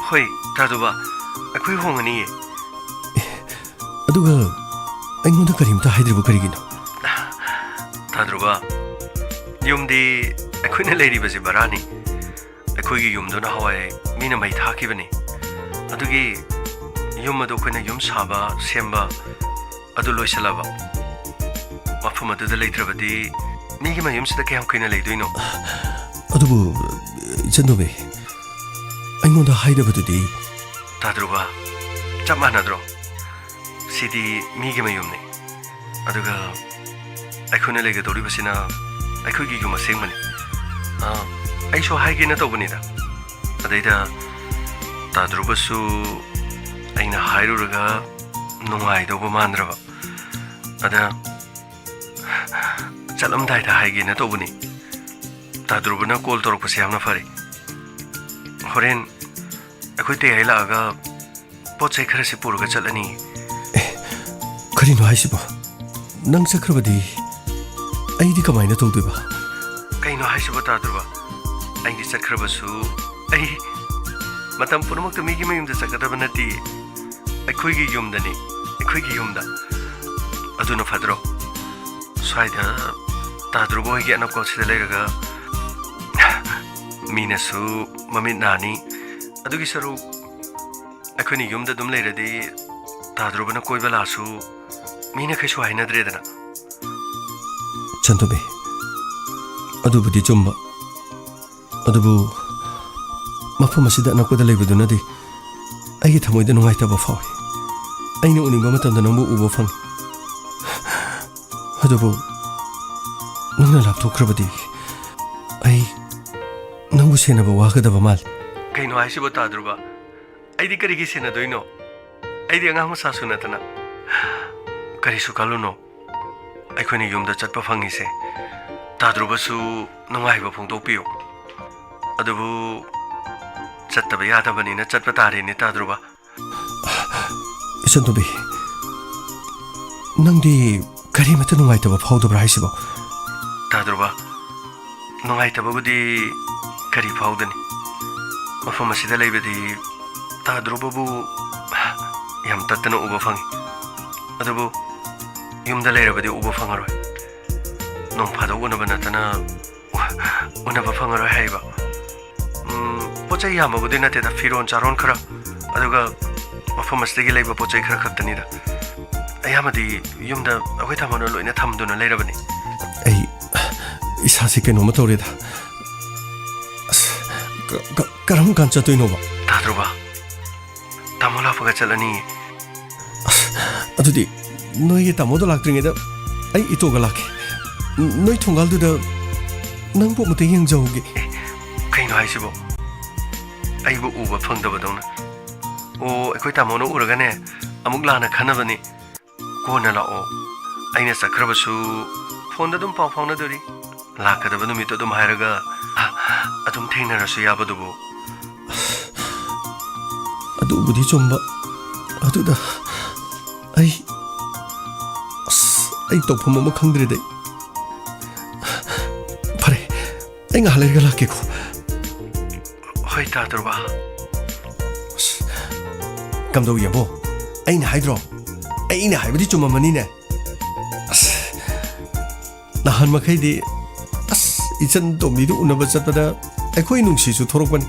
ꯍꯣꯏ, ꯇꯥꯗ꯭ꯔꯣꯕ, ꯑꯩꯈꯣꯏ ꯍꯣꯡꯉꯅꯤꯌꯦ꯫ ꯑꯦ, ꯑꯗꯨꯒ ꯑꯩꯉꯣꯟꯗ ꯀꯔꯤꯝꯇ ꯍꯥꯏꯗ꯭ꯔꯤꯕ ꯀꯔꯤꯒꯤꯅꯣ? ꯇꯥꯗ꯭ꯔꯣꯕ, ꯌꯨꯝꯗꯤ ꯑꯩꯈꯣꯏꯅ ꯂꯩꯔꯤꯕꯁꯤ ꯚꯔꯥꯅꯤ꯫ ꯑꯩꯈꯣꯏꯒꯤ ꯌꯨꯝꯗꯨ ꯅꯍꯥꯟꯋꯥꯏ ꯃꯤꯅ ꯃꯩ ꯊꯥꯈꯤꯕꯅꯤ꯫ ꯑꯗꯨꯒꯤ ꯌꯨꯝ ꯑꯗꯨ ꯑꯩꯈꯣꯏꯅ ꯌꯨꯝ ꯁꯥꯕ, ꯁꯦꯝꯕ ꯑꯗꯨ ꯂꯣꯏꯁꯤꯜꯂꯕ꯫ ꯃꯐꯝ ꯑꯗꯨꯗ ꯂꯩꯇ꯭ꯔꯕꯗꯤ ꯃꯤꯒꯤ ꯃꯌꯨꯝꯁꯤꯗ ꯀꯌꯥꯝ ꯀꯨꯏꯅ ꯂꯩꯗꯣꯏꯅꯣ? ꯑꯗꯨꯕꯨ, ꯏꯆꯟ ꯇꯣꯝꯕꯤ, ꯑꯩꯉꯣꯟꯗ ꯍꯥꯏꯗꯕꯗꯨꯗꯤ? ꯇꯥꯗ꯭ꯔꯣꯕ, ꯆꯞ ꯃꯥꯟꯅꯗ꯭ꯔꯣ? ꯁꯤꯗꯤ ꯃꯤꯒꯤ ꯃꯌꯨꯝꯅꯤ꯫ ꯑꯗꯨꯒ ꯑꯩꯈꯣꯏꯅ ꯂꯩꯒꯗꯧꯔꯤꯕꯁꯤꯅ ꯑꯩꯈꯣꯏꯒꯤ ꯌꯨꯝ ꯑꯁꯦꯡꯕꯅꯤ꯫ ꯑ, ꯑꯩꯁꯨ ꯍꯥꯏꯒꯦꯅ ꯇꯧꯕꯅꯤꯗ꯫ ꯑꯗꯩꯗ ꯇꯥꯗ꯭ꯔꯨꯕꯁꯨ ꯑꯩꯅ ꯍꯥꯏꯔꯨꯔꯒ ꯅꯨꯡꯉꯥꯏꯗꯧꯕ ꯃꯥꯟꯗ꯭ꯔꯕ꯫ ꯑꯗ ꯆꯠꯂꯝꯗꯥꯏꯗ ꯍꯥꯏꯒꯦꯅ ꯇꯧꯕꯅꯤ꯫ ꯇꯥꯗ꯭ꯔꯨꯕꯅ ꯀꯣꯜ ꯇꯧꯔꯛꯄꯁꯦ ꯌꯥꯝꯅ ꯐꯔꯦ꯫ ꯍꯣꯔꯦꯟ ꯑꯩꯈꯣꯏ ꯇꯦꯍꯥꯏ ꯂꯥꯛꯑꯒ ꯄꯣꯠ ꯆꯩ ꯈꯔꯁꯤ ꯄꯨꯔꯒ ꯆꯠꯂꯅꯤ꯫ ꯑꯦ, ꯀꯔꯤꯅꯣ ꯍꯥꯏꯁꯤꯕꯣ? ꯅꯪ ꯆꯠꯈ꯭ꯔꯕꯗꯤ ꯑꯩꯗꯤ ꯀꯃꯥꯏꯅ ꯇꯧꯗꯣꯏꯕ? ꯀꯩꯅꯣ ꯍꯥꯏꯁꯤꯕꯣ, ꯇꯥꯗ꯭ꯔꯕ? ꯑꯩꯗꯤ ꯆꯠꯈ꯭ꯔꯕꯁꯨ ꯑꯩ ꯃꯇꯝ ꯄꯨꯝꯅꯃꯛꯇ ꯃꯤꯒꯤ ꯃꯌꯨꯝꯗ ꯆꯠꯀꯗꯕ ꯅꯠꯇꯦ꯫ ꯑꯩꯈꯣꯏꯒꯤ ꯌꯨꯝꯗꯅꯤ, ꯑꯩꯈꯣꯏꯒꯤ ꯌꯨꯝꯗ꯫ ꯑꯗꯨꯅ ꯐꯠꯇ꯭ꯔꯣ? ꯁ꯭ꯋꯥꯏꯗ ꯇꯥꯗ꯭ꯔꯕ ꯍꯣꯏꯒꯤ ꯑꯅꯛꯄꯁꯤꯗ ꯂꯩꯔꯒ ꯃꯤꯅꯁꯨ ꯃꯃꯤꯠ ꯅꯥꯅꯤ꯫ ꯑꯗꯨꯒꯤ ꯁꯔꯨꯛ ꯑꯩꯈꯣꯏꯅ ꯌꯨꯝꯗ ꯑꯗꯨꯝ ꯂꯩꯔꯗꯤ ꯇꯥꯗ꯭ꯔꯨꯕꯅ ꯀꯣꯏꯕ ꯂꯥꯛꯑꯁꯨ ꯃꯤꯅ ꯀꯩꯁꯨ ꯍꯥꯏꯅꯗ꯭ꯔꯦꯗꯅ꯫ ꯁꯟꯇꯣꯝꯕꯤ, ꯑꯗꯨꯕꯨꯗꯤ ꯆꯨꯝꯕ꯫ ꯑꯗꯨꯕꯨ ꯃꯐꯝ ꯑꯁꯤꯗ ꯑꯅꯛꯄꯗ ꯂꯩꯕꯗꯨꯅꯗꯤ ꯑꯩꯒꯤ ꯊꯃꯣꯏꯗ ꯅꯨꯡꯉꯥꯏꯇꯕ ꯐꯥꯎꯏ꯫ ꯑꯩꯅ ꯎꯅꯤꯡꯕ ꯃꯇꯝꯗ ꯅꯪꯕꯨ ꯎꯕ ꯐꯪꯏ꯫ ꯑꯗꯨꯕꯨ ꯅꯪꯅ ꯂꯥꯞꯊꯣꯛꯈ꯭ꯔꯕꯗꯤ ꯑꯩ ꯅꯪꯕꯨ ꯁꯦꯟꯅꯕ ꯋꯥꯒꯗꯕ ꯃꯥꯜꯂꯤ꯫ ꯀꯩꯅꯣ ꯍꯥꯏꯁꯤꯕꯣ, ꯇꯥꯗ꯭ꯔꯨꯕ? ꯑꯩꯗꯤ ꯀꯔꯤꯒꯤ ꯁꯦꯟꯅꯗꯣꯏꯅꯣ? ꯑꯩꯗꯤ ꯑꯉꯥꯡ ꯃꯆꯥꯁꯨ ꯅꯠꯇꯅ꯫ ꯀꯔꯤꯁꯨ ꯈꯜꯂꯨꯅꯣ, ꯑꯩꯈꯣꯏꯅ ꯌꯨꯝꯗ ꯆꯠꯄ ꯐꯪꯉꯤꯁꯦ ꯇꯥꯗ꯭ꯔꯨꯕꯁꯨ ꯅꯨꯡꯉꯥꯏꯕ ꯐꯣꯡꯗꯣꯛꯄꯤꯌꯨ꯫ ꯑꯗꯨꯕꯨ ꯆꯠꯇꯕ ꯌꯥꯗꯕꯅꯤꯅ ꯆꯠꯄ ꯇꯥꯔꯦꯅꯦ, ꯇꯥꯗ꯭ꯔꯨꯕ꯫ ꯏꯆꯟꯇꯣꯝꯕꯤ, ꯅꯪꯗꯤ ꯀꯔꯤꯃꯠꯇ ꯅꯨꯡꯉꯥꯏꯇꯕ ꯐꯥꯎꯗꯕ꯭ꯔꯥ ꯍꯥꯏꯁꯤꯕꯣ? ꯇꯥꯗ꯭ꯔꯨꯕ, ꯅꯨꯡꯉꯥꯏꯇꯕꯕꯨꯗꯤ ꯀꯔꯤ ꯐꯥꯎꯗꯅꯤ? ꯃꯐꯝ ꯑꯁꯤꯗ ꯂꯩꯕꯗꯤ ꯇꯥꯗ꯭ꯔꯨꯕꯕꯨ ꯌꯥꯝ ꯇꯠꯇꯅ ꯎꯕ ꯐꯪꯉꯤ꯫ ꯑꯗꯨꯕꯨ ꯌꯨꯝꯗ ꯂꯩꯔꯕꯗꯤ ꯎꯕ ꯐꯪꯉꯔꯣꯏ꯫ ꯅꯣꯡ ꯐꯥꯗꯣꯛ ꯎꯅꯕ ꯅꯠꯇꯅ ꯎꯅꯕ ꯐꯪꯉꯔꯣꯏ ꯍꯥꯏꯔꯤꯕ꯫ ꯎꯝ, ꯄꯣꯠ ꯆꯩ ꯌꯥꯝꯕꯕꯨꯗꯤ ꯅꯠꯇꯦꯗ, ꯐꯤꯔꯣꯟ ꯆꯥꯔꯣꯟ ꯈꯔ, ꯑꯗꯨꯒ ꯃꯐꯝ ꯑꯁꯤꯗꯒꯤ ꯂꯩꯕ ꯄꯣꯠ ꯆꯩ ꯈꯔ ꯈꯛꯇꯅꯤꯗ꯫ ꯑꯌꯥꯝꯕꯗꯤ ꯌꯨꯝꯗ ꯑꯩꯈꯣꯏ ꯇꯥꯃꯣꯅ ꯂꯣꯏꯅ ꯊꯝꯗꯨꯅ ꯂꯩꯔꯕꯅꯤ꯫ ꯑꯩ ꯏꯁꯥꯁꯤ ꯀꯩꯅꯣꯝꯃ ꯇꯧꯔꯦꯗ꯫ ꯑꯁ, ꯀ-, ꯀ-, ꯀꯔꯝ ꯀꯥꯟ ꯆꯠꯇꯣꯏꯅꯣꯕ? ꯇꯥꯗ꯭ꯔꯨꯕ, ꯇꯥꯃꯣ ꯂꯥꯛꯄꯒ ꯆꯠꯂꯅꯤ꯫ ꯑꯁ, ꯑꯗꯨꯗꯤ ꯅꯣꯏꯒꯤ ꯇꯥꯃꯣꯗꯣ ꯂꯥꯛꯇ꯭ꯔꯤꯉꯩꯗ ꯑꯩ ꯏꯇꯣꯒ ꯂꯥꯛꯀꯦ꯫ ꯅꯣꯏ ꯊꯣꯡꯒꯥꯜꯗꯨꯗ ꯅꯪꯕꯨ ꯑꯃꯨꯛꯇ ꯌꯦꯡꯖꯍꯧꯒꯦ꯫ ꯑꯦ, ꯀꯩꯅꯣ ꯍꯥꯏꯁꯤꯕꯣ? ꯑꯩꯕꯨ ꯎꯕ ꯐꯪꯗꯕꯗꯧꯅ꯫ ꯑꯣ, ꯑꯩꯈꯣꯏ ꯇꯥꯃꯣꯅ ꯎꯔꯒꯅꯦ, ꯑꯃꯨꯛ ꯂꯥꯟꯅ ꯈꯟꯅꯕꯅꯤ꯫ ꯀꯣꯟꯅ ꯂꯥꯛꯑꯣ꯫ ꯑꯩꯅ ꯆꯠꯈ꯭ꯔꯕꯁꯨ ꯐꯣꯟꯗ ꯑꯗꯨꯝ ꯄꯥꯎ ꯐꯥꯎꯅꯗꯣꯔꯤ꯫ ꯂꯥꯛꯀꯗꯕ ꯅꯨꯃꯤꯠꯇꯣ ꯑꯗꯨꯝ ꯍꯥꯏꯔꯒ ꯑꯗꯨꯝ ꯊꯦꯡꯅꯔꯁꯨ ꯌꯥꯕꯗꯨꯕꯨ꯫ ꯑꯗꯨꯕꯨꯗꯤ ꯆꯨꯝꯕ꯫ ꯑꯗꯨꯗ ꯑꯩ, ꯑꯁ, ꯑꯩ ꯇꯧꯐꯝ ꯑꯃ ꯈꯪꯗ꯭ꯔꯦꯗ ꯑꯩ꯫ ꯐꯔꯦ, ꯑꯩ ꯉꯥꯏꯍꯥꯛ ꯂꯩꯔꯒ ꯂꯥꯛꯀꯦꯀꯣ꯫ ꯍꯣꯏ, ꯇꯥꯗ꯭ꯔꯨꯕ꯫ ꯑꯁ, ꯀꯝꯗꯧ ꯌꯦꯡꯉꯣ, ꯑꯩꯅ ꯍꯥꯏꯗ꯭ꯔꯣ? ꯑꯩꯅ ꯍꯥꯏꯕꯗꯤ ꯆꯨꯝꯃꯝꯃꯅꯤꯅꯦ꯫ ꯑꯁ, ꯅꯍꯥꯟ ꯃꯈꯩꯗꯤ, ꯑꯁ, ꯏꯆꯟ ꯇꯣꯝꯕꯤꯗꯨ ꯎꯅꯕ ꯆꯠꯄꯗ ꯑꯩꯈꯣꯏ ꯅꯨꯡꯁꯤꯁꯨ ꯊꯣꯔꯛꯄꯅꯤ꯫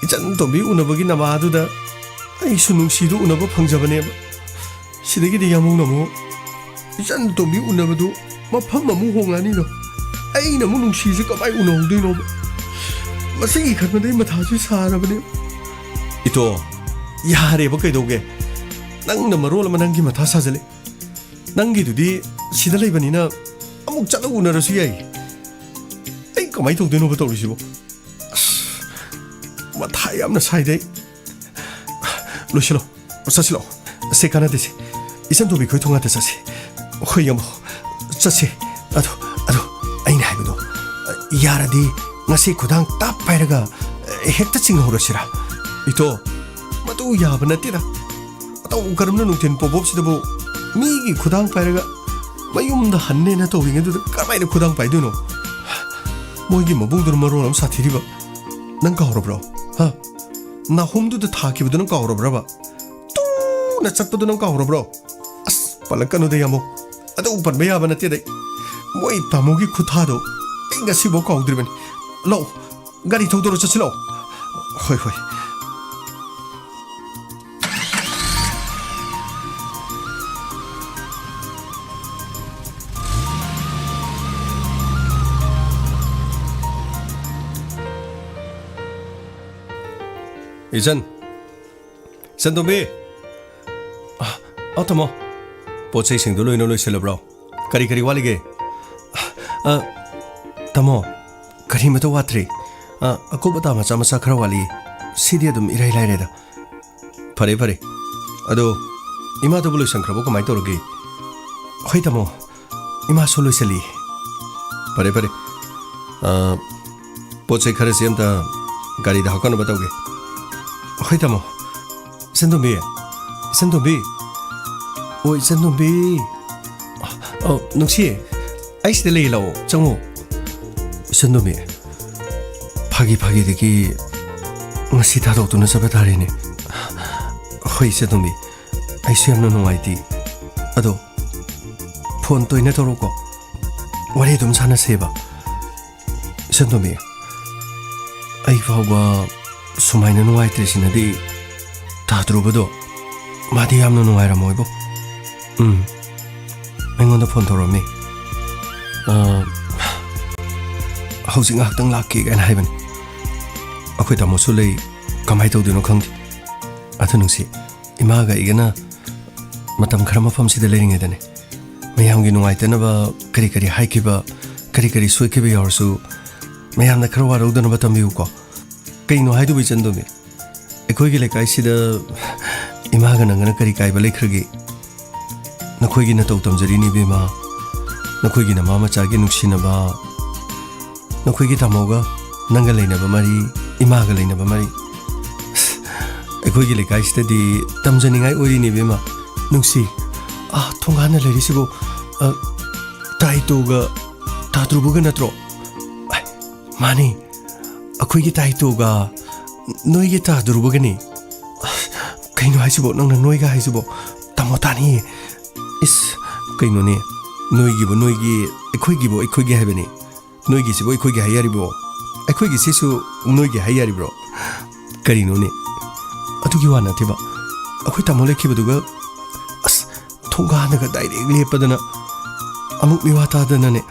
ꯏꯆꯟ ꯇꯣꯝꯕꯤ ꯎꯅꯕꯒꯤ ꯅꯃꯥꯗꯨꯗ ꯑꯩꯁꯨ ꯅꯨꯡꯁꯤꯗꯨ ꯎꯅꯕ ꯐꯪꯖꯕꯅꯦꯕ꯫ ꯁꯤꯗꯒꯤꯗꯤ ꯌꯥꯝꯕꯨꯡꯅ ꯑꯃꯨꯛ ꯏꯆꯟ ꯇꯣꯝꯕꯤ ꯎꯅꯕꯗꯨ ꯃꯐꯝ ꯑꯃꯨꯛ ꯍꯣꯡꯂꯛꯑꯅꯤꯗꯣ꯫ ꯑꯩꯅ ꯑꯃꯨꯛ ꯅꯨꯡꯁꯤꯁꯦ ꯀꯃꯥꯏ ꯎꯅꯍꯧꯗꯣꯏꯅꯣꯕ? ꯃꯁꯤꯒꯤ ꯈꯟꯕꯗ ꯑꯩ ꯃꯊꯥꯁꯨ ꯁꯥꯔꯕꯅꯦ꯫ ꯏꯇꯣ, ꯌꯥꯔꯦꯕ ꯀꯩꯗꯧꯒꯦ? ꯅꯪꯅ ꯃꯔꯣꯜ ꯑꯃ ꯅꯪꯒꯤ ꯃꯊꯥ ꯁꯥꯖꯜꯂꯦ꯫ ꯅꯪꯒꯤꯗꯨꯗꯤ ꯁꯤꯗ ꯂꯩꯕꯅꯤꯅ ꯑꯃꯨꯛ ꯆꯠꯂ ꯎꯅꯔꯁꯨ ꯌꯥꯏ꯫ ꯑꯩ ꯀꯃꯥꯏ ꯇꯧꯗꯣꯏꯅꯣꯕ ꯇꯧꯔꯤꯁꯤꯕꯣ? ꯑꯁ, ꯃꯊꯥ ꯌꯥꯝꯅ ꯁꯥꯏꯗ ꯑꯩ꯫ ꯂꯣꯏꯁꯤꯜꯂꯣ, ꯆꯠꯁꯤꯜꯂꯣ꯫ ꯁꯦ ꯀꯥꯟꯅꯗꯦꯁꯦ꯫ ꯏꯆꯟ ꯇꯣꯝꯕꯤ ꯈꯣꯏ ꯊꯣꯡꯒꯥꯟꯗ ꯆꯠꯁꯤ꯫ ꯍꯣꯏ ꯌꯥꯝꯕꯨ, ꯆꯠꯁꯤ꯫ ꯑꯗꯣ, ꯑꯗꯣ ꯑꯩꯅ ꯍꯥꯏꯕꯗꯣ, ꯌꯥꯔꯗꯤ ꯉꯁꯤ ꯈꯨꯗꯥꯡ ꯇꯥꯞ ꯄꯥꯏꯔꯒ ꯍꯦꯛꯇ ꯆꯤꯡꯍꯧꯔꯁꯤꯔꯥ? ꯏꯇꯣ, ꯃꯗꯨ ꯌꯥꯕ ꯅꯠꯇꯦꯗ꯫ ꯃꯇꯧ ꯀꯔꯝꯅ ꯅꯨꯡꯊꯤꯜ ꯄꯣꯕꯣꯞꯁꯤꯗꯕꯨ ꯃꯤꯒꯤ ꯈꯨꯗꯥꯡ ꯄꯥꯏꯔꯒ ꯃꯌꯨꯝꯗ ꯍꯟꯅꯦꯅ ꯇꯧꯔꯤꯉꯩꯗꯨꯗ ꯀꯔꯝꯍꯥꯏꯅ ꯈꯨꯗꯥꯡ ꯄꯥꯏꯗꯣꯏꯅꯣ? ꯃꯣꯏꯒꯤ ꯃꯕꯨꯡꯗꯨꯅ ꯃꯔꯣꯜ ꯑꯃ ꯁꯥꯊꯤꯔꯤꯕ꯫ ꯅꯪ ꯀꯥꯎꯔꯕ꯭ꯔꯣ? ꯍꯥ? ꯅꯥꯍꯨꯝꯗꯨꯗ ꯊꯥꯈꯤꯕꯗꯨ ꯅꯪ ꯀꯥꯎꯔꯕ꯭ꯔꯕ? ꯇꯨꯅ ꯆꯠꯄꯗꯨ ꯅꯪ ꯀꯥꯎꯔꯕ꯭ꯔꯣ? ꯑꯁ, ꯄꯜꯂꯛꯀꯅꯨꯗ ꯌꯥꯝꯕꯨ꯫ ꯑꯗꯨ ꯄꯟꯕ ꯌꯥꯕ ꯅꯠꯇꯦꯗ ꯑꯩ꯫ ꯃꯣꯏ ꯇꯥꯃꯣꯒꯤ ꯈꯨꯊꯥꯗꯣ ꯑꯩ ꯉꯁꯤꯐꯥꯎ ꯀꯥꯎꯗ꯭ꯔꯤꯕꯅꯤ꯫ ꯂꯥꯛꯑꯣ, ꯒꯥꯔꯤ ꯊꯧꯗꯣꯔꯣ ꯆꯠꯁꯤ ꯂꯥꯛꯑꯣ꯫ ꯍꯣꯏ, ꯍꯣꯏ꯫ ꯏꯆꯟ, ꯏꯆꯟ ꯇꯣꯝꯕꯤ꯫ ꯑ, ꯑ, ꯇꯥꯃꯣ꯫ ꯄꯣꯠ ꯆꯩꯁꯤꯡꯗꯨ ꯂꯣꯏꯅ ꯂꯣꯏꯁꯤꯜꯂꯕ꯭ꯔꯣ? ꯀꯔꯤ ꯀꯔꯤ ꯋꯥꯠꯂꯤꯒꯦ? ꯑ, ꯇꯥꯃꯣ, ꯀꯔꯤꯃꯇ ꯋꯥꯠꯇ꯭ꯔꯤ꯫ ꯑ, ꯑꯀꯨꯞ ꯑꯇꯥ ꯃꯆꯥ ꯃꯆꯥ ꯈꯔ ꯋꯥꯠꯂꯤ꯫ ꯁꯤꯗꯤ ꯑꯗꯨꯝ ꯏꯔꯥꯏ ꯂꯥꯏꯔꯦꯗ꯫ ꯐꯔꯦ, ꯐꯔꯦ꯫ ꯑꯗꯣ, ꯏꯃꯥꯗꯨꯕꯨ ꯂꯣꯏꯁꯟꯈ꯭ꯔꯕꯣ? ꯀꯃꯥꯏꯅ ꯇꯧꯔꯒꯦ? ꯍꯣꯏ, ꯇꯥꯃꯣ꯫ ꯏꯃꯥꯁꯨ ꯂꯣꯏꯁꯜꯂꯤ꯫ ꯐꯔꯦ, ꯐꯔꯦ꯫ ꯑ, ꯄꯣꯠ ꯆꯩ ꯈꯔꯁꯤ ꯑꯝꯇ ꯒꯥꯔꯤꯗ ꯍꯥꯞꯀꯠꯅꯕ ꯇꯧꯒꯦ꯫ ꯍꯣꯏ, ꯇꯥꯃꯣ꯫ ꯏꯆꯟ ꯇꯣꯝꯕꯤ꯫ ꯏꯆꯟ ꯇꯣꯝꯕꯤ꯫ ꯑꯣ, ꯏꯆꯟ ꯇꯣꯝꯕꯤ꯫ ꯑꯣ, ꯅꯨꯡꯁꯤ꯫ ꯑꯩ ꯁꯤꯗ ꯂꯩꯌꯦ, ꯂꯥꯛꯑꯣ꯫ ꯆꯪꯉꯣ꯫ ꯏꯆꯟ ꯇꯣꯝꯕꯤ꯫ ꯐꯥꯒꯤ ꯐꯥꯒꯤꯗꯒꯤ ꯉꯁꯤ ꯊꯥꯗꯣꯛꯇꯨꯅ ꯆꯠꯄ ꯇꯥꯔꯦꯅꯦ꯫ ꯍꯣꯏ, ꯏꯆꯟ ꯇꯣꯝꯕꯤ꯫ ꯑꯩꯁꯨ ꯌꯥꯝꯅ ꯅꯨꯡꯉꯥꯏꯇꯦ꯫ ꯑꯗꯣ, ꯐꯣꯟ ꯇꯣꯏꯅ ꯇꯧꯔꯛꯎꯀꯣ꯫ ꯋꯥꯔꯤ ꯑꯗꯨꯝ ꯁꯥꯟꯅꯁꯦꯕ꯫ ꯏꯆꯟ ꯇꯣꯝꯕꯤ, ꯑꯩ ꯐꯥꯎꯕ ꯁꯨꯃꯥꯏꯅ ꯅꯨꯡꯉꯥꯏꯇ꯭ꯔꯤꯁꯤꯅꯗꯤ ꯇꯥꯗ꯭ꯔꯨꯕꯗꯣ ꯃꯥꯗꯤ ꯌꯥꯝꯅ ꯅꯨꯡꯉꯥꯏꯔꯝꯃꯣꯏꯕꯣ꯫ ꯎꯝ, ꯑꯩꯉꯣꯟꯗ ꯐꯣꯟ ꯇꯧꯔꯛꯑꯝꯃꯤ꯫ ꯑ, "ꯍꯧꯖꯤꯛ ꯉꯥꯏꯍꯥꯛꯇꯪ ꯂꯥꯛꯀꯦ" ꯀꯥꯏꯅ ꯍꯥꯏꯕꯅꯤ꯫ ꯑꯩꯈꯣꯏ ꯇꯥꯃꯣꯁꯨ ꯂꯩ, ꯀꯃꯥꯏꯅ ꯇꯧꯗꯣꯏꯅꯣ ꯈꯪꯗꯦ꯫ ꯑꯗꯨ ꯅꯨꯡꯁꯤ, ꯏꯃꯥꯒ ꯑꯩꯒꯅ ꯃꯇꯝ ꯈꯔ ꯃꯐꯝꯁꯤꯗ ꯂꯩꯔꯤꯉꯩꯗꯅꯦ, ꯃꯌꯥꯝꯒꯤ ꯅꯨꯡꯉꯥꯏꯇꯅꯕ ꯀꯔꯤ ꯀꯔꯤ ꯍꯥꯏꯈꯤꯕ, ꯀꯔꯤ ꯀꯔꯤ ꯁꯣꯏꯈꯤꯕ ꯌꯥꯎꯔꯁꯨ ꯃꯌꯥꯝꯅ ꯈꯔ ꯋꯥꯔꯧꯗꯅꯕ ꯇꯝꯕꯤꯌꯨꯀꯣ꯫ ꯀꯩꯅꯣ ꯍꯥꯏꯗꯨꯕꯨ ꯏꯆꯟꯗꯣꯝꯕꯤ? ꯑꯩꯈꯣꯏꯒꯤ ꯂꯩꯀꯥꯏꯁꯤꯗ ꯏꯃꯥꯒ ꯅꯪꯒꯅ ꯀꯔꯤ ꯀꯥꯏꯕ ꯂꯩꯈ꯭ꯔꯒꯦ? ꯅꯈꯣꯏꯒꯤ ꯅꯇꯧ ꯇꯝꯖꯔꯤꯅꯤ ꯏꯕꯦꯝꯃ꯫ ꯅꯈꯣꯏꯒꯤ ꯅꯃꯥ ꯃꯆꯥꯒꯤ ꯅꯨꯡꯁꯤꯅꯕ, ꯅꯈꯣꯏꯒꯤ ꯇꯥꯃꯣꯒ ꯅꯪꯒ ꯂꯩꯅꯕ ꯃꯔꯤ, ꯏꯃꯥꯒ ꯂꯩꯅꯕ ꯃꯔꯤ꯫ ꯑꯩꯈꯣꯏꯒꯤ ꯂꯩꯀꯥꯏꯁꯤꯗꯗꯤ ꯇꯝꯖꯅꯤꯡꯉꯥꯏ ꯑꯣꯏꯔꯤꯅꯤ ꯏꯕꯦꯝꯃ꯫ ꯅꯨꯡꯁꯤ, ꯑꯥ ꯊꯣꯡꯒꯥꯟꯅ ꯂꯩꯔꯤꯁꯤꯕꯨ, ꯑ, ꯇꯥꯏꯇꯣꯒ ꯇꯥꯗ꯭ꯔꯨꯕꯒ ꯅꯠꯇ꯭ꯔꯣ? ꯑꯥꯏ, ꯃꯥꯅꯤ, ꯑꯩꯈꯣꯏꯒꯤ ꯇꯥꯏꯇꯣꯒ ꯅꯣꯏꯒꯤ ꯇꯥꯗ꯭ꯔꯨꯕꯒꯅꯤ꯫ ꯑꯁ, ꯀꯩꯅꯣ ꯍꯥꯏꯁꯤꯕꯣ? ꯅꯪꯅ ꯅꯣꯏꯒ ꯍꯥꯏꯁꯤꯕꯣ? ꯇꯥꯃꯣ ꯇꯥꯅꯤꯌꯦ꯫ ꯏꯁ, ꯀꯩꯅꯣꯅꯦ? ꯅꯣꯏꯒꯤꯕꯨ ꯅꯣꯏꯒꯤ, ꯑꯩꯈꯣꯏꯒꯤꯕꯨ ꯑꯩꯈꯣꯏꯒꯤ ꯍꯥꯏꯕꯅꯤ꯫ ꯅꯣꯏꯒꯤꯁꯤꯕꯨ ꯑꯩꯈꯣꯏꯒꯤ ꯍꯥꯏ ꯌꯥꯔꯤꯕꯣ? ꯑꯩꯈꯣꯏꯒꯤꯁꯤꯁꯨ ꯅꯣꯏꯒꯤ ꯍꯥꯏ ꯌꯥꯔꯤꯕ꯭ꯔꯣ? ꯀꯔꯤꯅꯣꯅꯦ? ꯑꯗꯨꯒꯤ ꯋꯥ ꯅꯠꯇꯦꯕ꯫ ꯑꯩꯈꯣꯏ ꯇꯥꯃꯣ ꯂꯩꯈꯤꯕꯗꯨꯒ, ꯑꯁ, ꯊꯣꯡꯒꯥꯟꯗꯒ direct ꯂꯦꯞꯄꯗꯅ ꯑꯃꯨꯛ ꯃꯤꯋꯥ ꯇꯥꯗꯅꯅꯦ꯫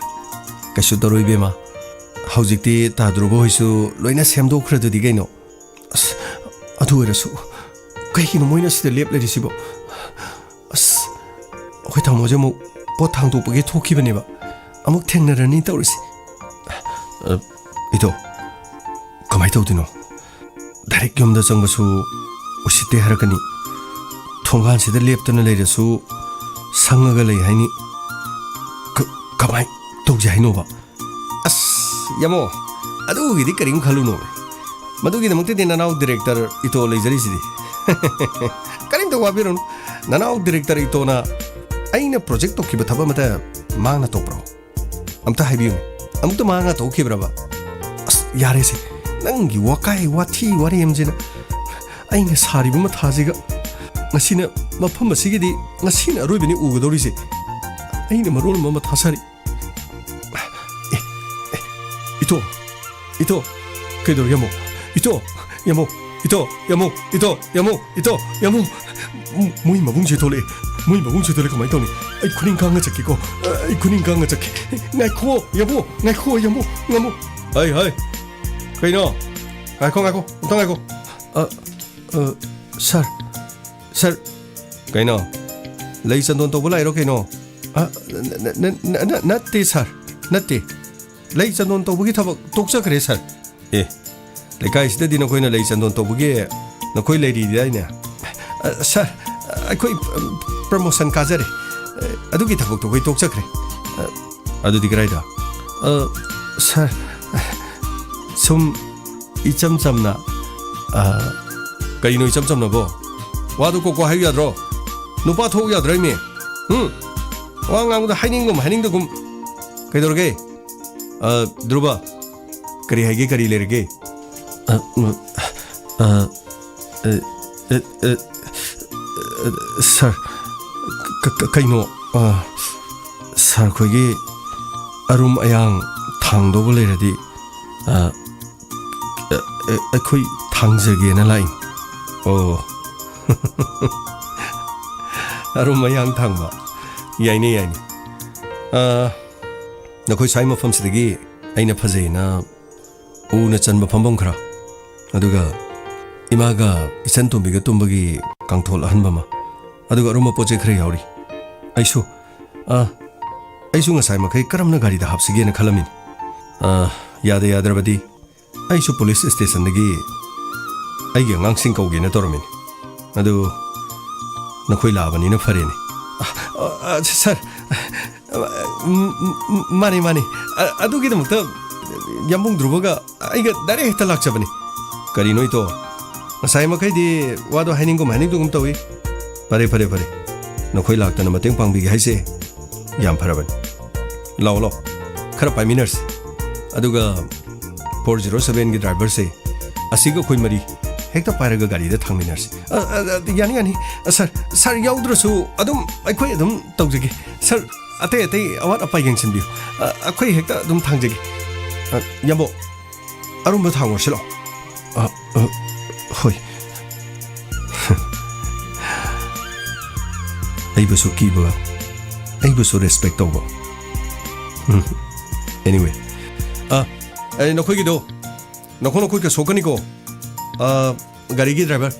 ꯀꯩꯁꯨ ꯇꯧꯔꯣꯏ ꯏꯕꯦꯝꯃ꯫ ꯍꯧꯖꯤꯛꯇꯤ ꯇꯥꯗ꯭ꯔꯨꯕ ꯍꯣꯏꯁꯨ ꯂꯣꯏꯅ ꯁꯦꯝꯗꯣꯛꯈ꯭ꯔꯗꯨꯗꯤ ꯀꯩꯅꯣ꯫ ꯑꯁ, ꯑꯗꯨ ꯑꯣꯏꯔꯁꯨ ꯀꯩꯒꯤꯅꯣ ꯃꯣꯏꯅ ꯁꯤꯗ ꯂꯦꯞ ꯂꯩꯔꯤꯁꯤꯕꯣ? ꯑꯁ, ꯑꯩꯈꯣꯏ ꯇꯥꯃꯣꯁꯦ ꯑꯃꯨꯛ ꯄꯣꯠ ꯊꯥꯡꯗꯣꯛꯄꯒꯤ ꯊꯣꯛꯈꯤꯕꯅꯦꯕ꯫ ꯑꯃꯨꯛ ꯊꯦꯡꯅꯔꯅꯤ ꯇꯧꯔꯤꯁꯦ꯫ ꯑ, ꯏꯇꯣ, ꯀꯃꯥꯏ ꯇꯧꯗꯣꯏꯅꯣ? Direct ꯌꯨꯝꯗ ꯆꯪꯕꯁꯨ ꯎꯁꯤꯠꯇꯦ ꯍꯥꯏꯔꯛꯀꯅꯤ꯫ ꯊꯣꯡꯒꯥꯟꯁꯤꯗ ꯂꯦꯞꯇꯅ ꯂꯩꯔꯁꯨ ꯁꯪꯉꯒ ꯂꯩ ꯍꯥꯏꯅꯤ꯫ ꯀ-, ꯀꯃꯥꯏ ꯇꯧꯁꯦ ꯍꯥꯏꯅꯣꯕ? ꯑꯁ, ꯌꯥꯃꯣ, ꯑꯗꯨꯒꯤꯗꯤ ꯀꯔꯤꯝ ꯈꯜꯂꯨꯅꯣ꯫ ꯃꯗꯨꯒꯤꯗꯃꯛꯇꯗꯤ ꯅꯅꯥꯎ director ꯏꯇꯣ ꯂꯩꯖꯔꯤꯁꯤꯗꯤ꯫ ꯀꯔꯤꯝꯇ ꯋꯥꯕꯤꯔꯨꯅꯨ꯫ ꯅꯅꯥꯎ director ꯏꯇꯣꯅ ꯑꯩꯅ project ꯇꯧꯈꯤꯕ ꯊꯕꯛ ꯑꯃꯇ ꯃꯥꯡꯅ ꯇꯧꯕ꯭ꯔꯣ? ꯑꯝꯇ ꯍꯥꯏꯕꯤꯌꯨꯅꯦ꯫ ꯑꯃꯨꯛꯇ ꯃꯥꯡꯅ ꯇꯧꯈꯤꯕ꯭ꯔꯕ? ꯑꯁ, ꯌꯥꯔꯦꯁꯦ꯫ ꯅꯪꯒꯤ ꯋꯥꯀꯥꯏ, ꯋꯥꯊꯤ, ꯋꯥꯔꯦꯝꯁꯤꯅ ꯑꯩꯅ ꯁꯥꯔꯤꯕ ꯃꯊꯥꯁꯤꯒ ꯉꯁꯤꯅ ꯃꯐꯝ ꯑꯁꯤꯒꯤꯗꯤ ꯉꯁꯤꯅ ꯑꯔꯣꯏꯕꯅꯤ ꯎꯒꯗꯧꯔꯤꯁꯦ꯫ ꯑꯩꯅ ꯃꯔꯣꯜ ꯑꯃ ꯃꯊꯥ ꯁꯥꯔꯤ꯫ ꯑꯦ, ꯑꯦ, ꯏꯇꯣ, ꯏꯇꯣ, ꯀꯩꯗꯧꯔꯒꯦ ꯑꯃꯨꯛ? ꯏꯇꯣ, ꯌꯥꯃꯣ, ꯏꯇꯣ, ꯌꯥꯃꯣ, ꯏꯇꯣ, ꯌꯥꯃꯣ, ꯏꯇꯣ, ꯌꯥꯃꯣ꯫ ꯃꯣꯏ ꯃꯕꯨꯡꯁꯦ ꯊꯣꯛꯂꯛꯑꯦ꯫ ꯃꯣꯏ ꯃꯕꯨꯡꯁꯤꯗ ꯂꯩ ꯀꯃꯥꯏꯅ ꯇꯧꯅꯤ? ꯑꯩ ꯈꯨꯅꯤꯡ ꯀꯥꯡꯉ ꯆꯠꯀꯦꯀꯣ꯫ ꯑ, ꯑꯩ ꯈꯨꯅꯤꯡ ꯀꯥꯡꯉ ꯆꯠꯀꯦ꯫ ꯉꯥꯏꯈꯣ, ꯌꯥꯝꯕꯨꯡ, ꯉꯥꯏꯈꯣ, ꯌꯥꯝꯕꯨꯡ, ꯉꯥꯏꯈꯣ꯫ ꯍꯩ, ꯍꯩ꯫ ꯀꯩꯅꯣ? ꯉꯥꯏꯈꯣ, ꯉꯥꯏꯈꯣ, ꯑꯝꯇ ꯉꯥꯏꯈꯣ꯫ ꯑ, ꯑ, ꯁꯥꯔ, ꯁꯥꯔ꯫ ꯀꯩꯅꯣ? ꯂꯩ ꯆꯟꯗꯣꯟ ꯇꯧꯕ ꯂꯥꯛꯏꯔꯣ ꯀꯩꯅꯣ? ꯑ, ꯅ-, ꯅ-, ꯅ-, ꯅ-, ꯅꯠꯇꯦ ꯁꯥꯔ, ꯅꯠꯇꯦ꯫ ꯂꯩ ꯆꯟꯗꯣꯟ ꯇꯧꯕꯒꯤ ꯊꯕꯛ ꯇꯣꯛꯆꯈ꯭ꯔꯦ ꯁꯥꯔ꯫ ꯑꯦ, ꯂꯩꯀꯥꯏꯁꯤꯗꯗꯤ ꯅꯈꯣꯏꯅ ꯂꯩ ꯆꯟꯗꯣꯟ ꯇꯧꯕꯒꯤ ꯅꯈꯣꯏ ꯂꯩꯔꯤꯗꯥꯏꯅꯦ? ꯑ, ꯁꯥꯔ, ꯑꯩꯈꯣꯏ, ꯎꯝ, ꯄ꯭ꯔꯃꯣꯁꯟ ꯀꯥꯖꯔꯦ꯫ ꯑ, ꯑꯗꯨꯒꯤ ꯊꯕꯛꯇꯣ ꯑꯩꯈꯣꯏ ꯇꯣꯛꯆꯈ꯭ꯔꯦ꯫ ꯑ, ꯑꯗꯨꯗꯤ ꯀꯗꯥꯏꯗ? ꯑ, ꯁꯥꯔ, ꯁꯨꯝ ꯏꯆꯝ ꯆꯝꯅ, ꯑ, ꯀꯩꯅꯣ ꯏꯆꯝ ꯆꯝꯅꯕꯣ? ꯋꯥꯗꯣ ꯀꯣꯛ ꯀꯣꯛ ꯍꯥꯏꯌꯨ ꯌꯥꯗ꯭ꯔꯣ? ꯅꯨꯄꯥ ꯊꯣꯛꯎ ꯌꯥꯗ꯭ꯔꯣ, ꯏꯃꯤ? ꯎꯝ? ꯋꯥ ꯉꯥꯡꯕꯗ ꯍꯥꯏꯅꯤꯡꯒꯨꯝ ꯍꯥꯏꯅꯤꯡꯗꯒꯨꯝ꯫ ꯀꯩꯗꯧꯔꯒꯦ? ꯑ, ꯙ꯭ꯔꯨꯕ, ꯀꯔꯤ ꯍꯥꯏꯒꯦ, ꯀꯔꯤ ꯂꯩꯔꯒꯦ? ꯑ, ꯎꯝ, ꯑ, ꯑ, ꯑ, ꯑ, ꯑ, ꯁꯥꯔ, ꯀ-, ꯀ-, ꯀꯩꯅꯣ, ꯑ, ꯁꯥꯔ ꯈꯣꯏꯒꯤ ꯑꯔꯨꯝ ꯑꯌꯥꯡ ꯊꯥꯡꯗꯧꯕ ꯂꯩꯔꯗꯤ, ꯑ, ꯑ, ꯑ, ꯑꯩꯈꯣꯏ ꯊꯥꯡꯖꯒꯦꯅ ꯂꯥꯛꯏ꯫ ꯑꯣ꯫ ꯑꯔꯨꯝ ꯑꯌꯥꯡ ꯊꯥꯡꯕ꯫ ꯌꯥꯏꯅꯦ, ꯌꯥꯏꯅꯦ꯫ ꯑ, ꯅꯈꯣꯏ ꯁ꯭ꯋꯥꯏ ꯃꯐꯝꯁꯤꯗꯒꯤ ꯑꯩꯅ ꯐꯖꯩꯅ ꯎꯅ ꯆꯟꯕ ꯐꯝꯐꯝ ꯈꯔ, ꯑꯗꯨꯒ ꯏꯃꯥꯒ ꯏꯆꯟ ꯇꯣꯝꯕꯤꯒ ꯇꯨꯝꯕꯒꯤ ꯀꯥꯡꯊꯣꯜ ꯑꯍꯟꯕ ꯑꯃ, ꯑꯗꯨꯒ ꯑꯔꯨꯝꯕ ꯄꯣꯠ ꯆꯩ ꯈꯔ ꯌꯥꯎꯔꯤ꯫ ꯑꯩꯁꯨ, ꯑ, ꯑꯩꯁꯨ ꯉꯁꯥꯏ ꯃꯈꯩ ꯀꯔꯝꯅ ꯒꯥꯔꯤꯗ ꯍꯥꯞꯁꯤꯒꯦꯅ ꯈꯜꯂꯝꯃꯤꯅꯤ꯫ ꯑ, ꯌꯥꯗ ꯌꯥꯗ꯭ꯔꯕꯗꯤ ꯑꯩꯁꯨ ꯄꯨꯂꯤꯁ ꯁ꯭ꯇꯦꯁꯟꯗꯒꯤ ꯑꯩꯒꯤ ꯑꯉꯥꯡꯁꯤꯡ ꯀꯧꯒꯦꯅ ꯇꯧꯔꯝꯃꯤꯅꯤ꯫ ꯑꯗꯨ ꯅꯈꯣꯏ ꯂꯥꯛꯑꯕꯅꯤꯅ ꯐꯔꯦꯅꯦ꯫ ꯑ, ꯑ, ꯁꯥꯔ, ꯎꯝ, ꯎꯝ, ꯎꯝ, ꯃꯥꯅꯤ, ꯃꯥꯅꯤ꯫ ꯑ, ꯑꯗꯨꯒꯤꯗꯃꯛꯇ ꯌꯥꯝꯕꯨꯡ ꯙ꯭ꯔꯨꯕꯒ ꯑꯩꯒ ꯗꯥꯏꯔꯦꯛ ꯍꯦꯛꯇ ꯂꯥꯛꯆꯕꯅꯤ꯫ ꯀꯔꯤꯅꯣ ꯏꯇꯣ? ꯉꯁꯥꯏ ꯃꯈꯩꯗꯤ ꯋꯥꯗꯣ ꯍꯥꯏꯅꯤꯡꯒꯨꯝ ꯍꯥꯏꯅꯤꯡꯗꯒꯨꯝ ꯇꯧꯏ꯫ ꯐꯔꯦ, ꯐꯔꯦ, ꯐꯔꯦ꯫ ꯅꯈꯣꯏ ꯂꯥꯛꯇꯅ ꯃꯇꯦꯡ ꯄꯥꯡꯕꯤꯒꯦ ꯍꯥꯏꯁꯦ ꯌꯥꯝ ꯐꯔꯕꯅꯤ꯫ ꯂꯥꯛꯑꯣ, ꯂꯥꯛꯑꯣ꯫ ꯈꯔ ꯄꯥꯏꯃꯤꯟꯅꯔꯁꯤ꯫ ꯑꯗꯨꯒ four zero seven ꯒꯤ ꯗ꯭ꯔꯥꯏꯚꯔꯁꯦ, ꯑꯁꯤꯒ ꯑꯩꯈꯣꯏ ꯃꯔꯤ ꯍꯦꯛꯇ ꯄꯥꯏꯔꯒ ꯒꯥꯔꯤꯗ ꯊꯥꯡꯃꯤꯟꯅꯔꯁꯤ꯫ ꯑ, ꯑ, ꯑ, ꯌꯥꯅꯤ, ꯌꯥꯅꯤ꯫ ꯑ, ꯁꯥꯔ, ꯁꯥꯔ ꯌꯥꯎꯗ꯭ꯔꯁꯨ ꯑꯗꯨꯝ ꯑꯩꯈꯣꯏ ꯑꯗꯨꯝ ꯇꯧꯖꯒꯦ꯫ ꯁꯥꯔ, ꯑꯇꯩ ꯑꯇꯩ ꯑꯋꯥꯠ ꯑꯄꯥ ꯌꯦꯡꯁꯤꯟꯕꯤꯌꯨ꯫ ꯑ, ꯑꯩꯈꯣꯏ ꯍꯦꯛꯇ ꯑꯗꯨꯝ ꯊꯥꯡꯖꯒꯦ꯫ ꯑ, ꯌꯥꯝꯕꯣ, ꯑꯔꯨꯝꯕ ꯊꯥꯡꯉꯨꯔꯁꯤ ꯂꯥꯛꯑꯣ꯫ ꯑ, ꯑ, ꯍꯣꯏ꯫ ꯑꯩꯕꯨꯁꯨ ꯀꯤꯕ, ꯑꯩꯕꯨꯁꯨ ꯔꯦꯁꯄꯦꯛ ꯇꯧꯕ꯫ ꯎꯝ꯫ ꯑꯦꯅꯤꯋꯦ, ꯑ, ꯑꯩ ꯅꯈꯣꯏꯒꯤꯗꯣ ꯅꯈꯣꯡ ꯅꯈꯨꯠꯀ ꯁꯣꯛꯀꯅꯤꯀꯣ꯫ ꯑ, ꯒꯥꯔꯤꯒꯤ ꯗ꯭ꯔꯥꯏꯚꯔ,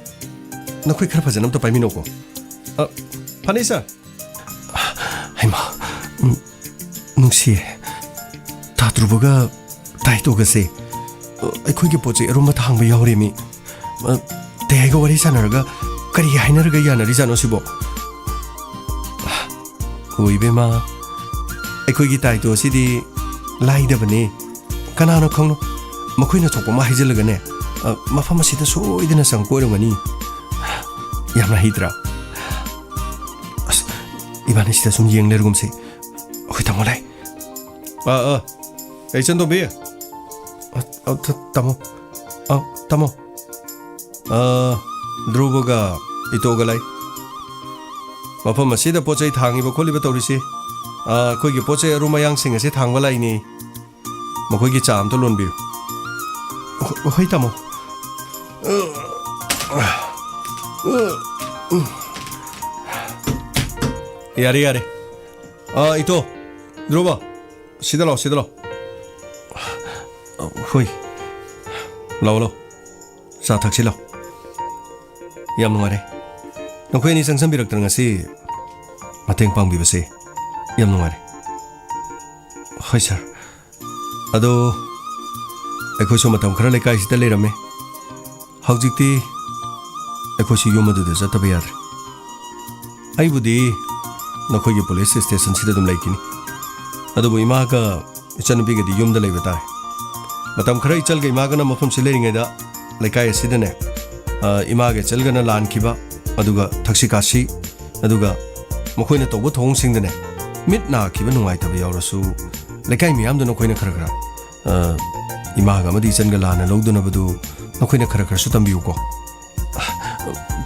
ꯅꯈꯣꯏ ꯈꯔ ꯐꯖꯅ ꯑꯝꯇ ꯄꯥꯏꯃꯤꯟꯅꯧꯀꯣ꯫ ꯑ, ꯐꯅꯤ ꯁꯥꯔ꯫ ꯍꯩꯃꯥ, ꯎꯝ, ꯅꯨꯡꯁꯤꯌꯦ꯫ ꯇꯥ ꯙ꯭ꯔꯨꯕꯒ ꯇꯥꯏꯇꯣꯒꯁꯦ, ꯑ, ꯑꯩꯈꯣꯏꯒꯤ ꯄꯣꯠ ꯆꯩ ꯑꯔꯨꯝꯕ ꯊꯥꯡꯕ ꯌꯥꯎꯔꯦꯃꯤ꯫ ꯑ, ꯇꯦꯍꯥꯏꯒ ꯋꯥꯔꯤ ꯁꯥꯟꯅꯔꯒ ꯀꯔꯤ ꯍꯥꯏꯅꯔꯒ ꯌꯥꯅꯔꯤꯖꯥꯠꯅꯣ ꯁꯤꯕꯣ? ꯍꯣ ꯏꯕꯦꯝꯃ, ꯑꯩꯈꯣꯏꯒꯤ ꯇꯥꯏꯇꯣ ꯑꯁꯤꯗꯤ ꯂꯥꯏꯗꯕꯅꯤ꯫ ꯀꯅꯥꯅꯣ ꯈꯪꯅꯣ, ꯃꯈꯣꯏꯅ ꯊꯣꯛꯄ ꯑꯃ ꯍꯥꯏꯖꯤꯜꯂꯒꯅꯦ, ꯑ, ꯃꯐꯝ ꯑꯁꯤꯗ ꯁꯣꯏꯗꯅ ꯆꯪꯉꯛꯄ ꯑꯣꯏꯔꯝꯒꯅꯤ꯫ ꯌꯥꯝꯅ ꯍꯩꯇ꯭ꯔꯥ? ꯑꯁ, ꯏꯕꯥꯅꯤ ꯁꯤꯗ ꯁꯨꯝ ꯌꯦꯡ ꯂꯩꯔꯒꯨꯝꯁꯤ꯫ ꯑꯩꯈꯣꯏ ꯇꯥꯃꯣ ꯂꯩ꯫ ꯑꯥ, ꯑꯥ꯫ ꯑꯩ ꯏꯆꯟ ꯇꯣꯝꯕꯤ꯫ ꯑ, ꯑ, ꯊ-, ꯇꯥꯃꯣ꯫ ꯑ, ꯇꯥꯃꯣ꯫ ꯑ, ꯙ꯭ꯔꯨꯕꯒ ꯏꯇꯣꯒ ꯂꯩ꯫ ꯃꯐꯝ ꯑꯁꯤꯗ ꯄꯣꯠ ꯆꯩ ꯊꯥꯡꯉꯤꯕ ꯈꯣꯠꯂꯤꯕ ꯇꯧꯔꯤꯁꯤ, ꯑ, ꯑꯩꯈꯣꯏꯒꯤ ꯄꯣꯠ ꯆꯩ ꯑꯔꯨꯝ ꯑꯌꯥꯡꯁꯤꯡ ꯑꯁꯤ ꯊꯥꯡꯕ ꯂꯥꯛꯏꯅꯤ꯫ ꯃꯈꯣꯏꯒꯤ ꯆꯥ ꯑꯝꯇ ꯂꯣꯟꯕꯤꯌꯨ꯫ ꯍꯣ-, ꯍꯣꯏ, ꯇꯥꯃꯣ꯫ ꯌꯥꯔꯦ, ꯌꯥꯔꯦ꯫ ꯑ, ꯏꯇꯣ, ꯙ꯭ꯔꯨꯕ, ꯁꯤꯗ ꯂꯥꯛꯑꯣ, ꯁꯤꯗ ꯂꯥꯛꯑꯣ꯫ ꯍꯣꯏ꯫ ꯂꯥꯛꯑꯣ, ꯂꯥꯛꯑꯣ꯫ ꯆꯥ ꯊꯛꯁꯤ ꯂꯥꯛꯑꯣ꯫ ꯌꯥꯝ ꯅꯨꯡꯉꯥꯏꯔꯦ꯫ ꯅꯈꯣꯏ ꯑꯅꯤ ꯆꯪꯁꯟꯕꯤꯔꯛꯇꯅ ꯉꯁꯤ ꯃꯇꯦꯡ ꯄꯥꯡꯕꯤꯕꯁꯦ ꯌꯥꯝ ꯅꯨꯡꯉꯥꯏꯔꯦ꯫ ꯍꯣꯏ, ꯁꯥꯔ꯫ ꯑꯗꯣ ꯑꯩꯈꯣꯏꯁꯨ ꯃꯇꯝ ꯈꯔ ꯂꯩꯀꯥꯏꯁꯤꯗ ꯂꯩꯔꯝꯃꯦ꯫ ꯍꯧꯖꯤꯛꯇꯤ ꯑꯩꯈꯣꯏꯁꯨ ꯌꯨꯝ ꯑꯗꯨꯗ ꯆꯠꯇꯕ ꯌꯥꯗ꯭ꯔꯦ꯫ ꯑꯩꯕꯨꯗꯤ ꯅꯈꯣꯏꯒꯤ ꯄꯨꯂꯤꯁ ꯁ꯭ꯇꯦꯁꯟꯁꯤꯗ ꯑꯗꯨꯝ ꯂꯩꯈꯤꯅꯤ꯫ ꯑꯗꯨꯕꯨ ꯏꯃꯥꯒ ꯏꯆꯟꯅꯨꯄꯤꯒꯗꯤ ꯌꯨꯝꯗ ꯂꯩꯕ ꯇꯥꯔꯦ꯫ ꯃꯇꯝ ꯈꯔ ꯏꯆꯜꯒ ꯏꯃꯥꯒꯅ ꯃꯐꯝꯁꯤ ꯂꯩꯔꯤꯉꯩꯗ ꯂꯩꯀꯥꯏ ꯑꯁꯤꯗꯅꯦ, ꯑ, ꯏꯃꯥꯒ ꯏꯆꯜꯒꯅ ꯂꯥꯟꯈꯤꯕ, ꯑꯗꯨꯒ ꯊꯛꯁꯤ ꯈꯥꯁꯤ, ꯑꯗꯨꯒ ꯃꯈꯣꯏꯅ ꯇꯧꯕ ꯊꯧꯑꯣꯡꯁꯤꯡꯗꯅꯦ ꯃꯤꯠ ꯅꯥꯈꯤꯕ ꯅꯨꯡꯉꯥꯏꯇꯕ ꯌꯥꯎꯔꯁꯨ, ꯂꯩꯀꯥꯏ ꯃꯤꯌꯥꯝꯗ ꯅꯈꯣꯏꯅ ꯈꯔ ꯈꯔ, ꯑ, ꯏꯃꯥꯒ ꯑꯃꯗꯤ ꯏꯆꯟꯒ ꯂꯥꯟꯅ ꯂꯧꯗꯅꯕꯗꯨ ꯅꯈꯣꯏꯅ ꯈꯔ ꯈꯔꯁꯨ ꯇꯝꯕꯤꯌꯨꯀꯣ꯫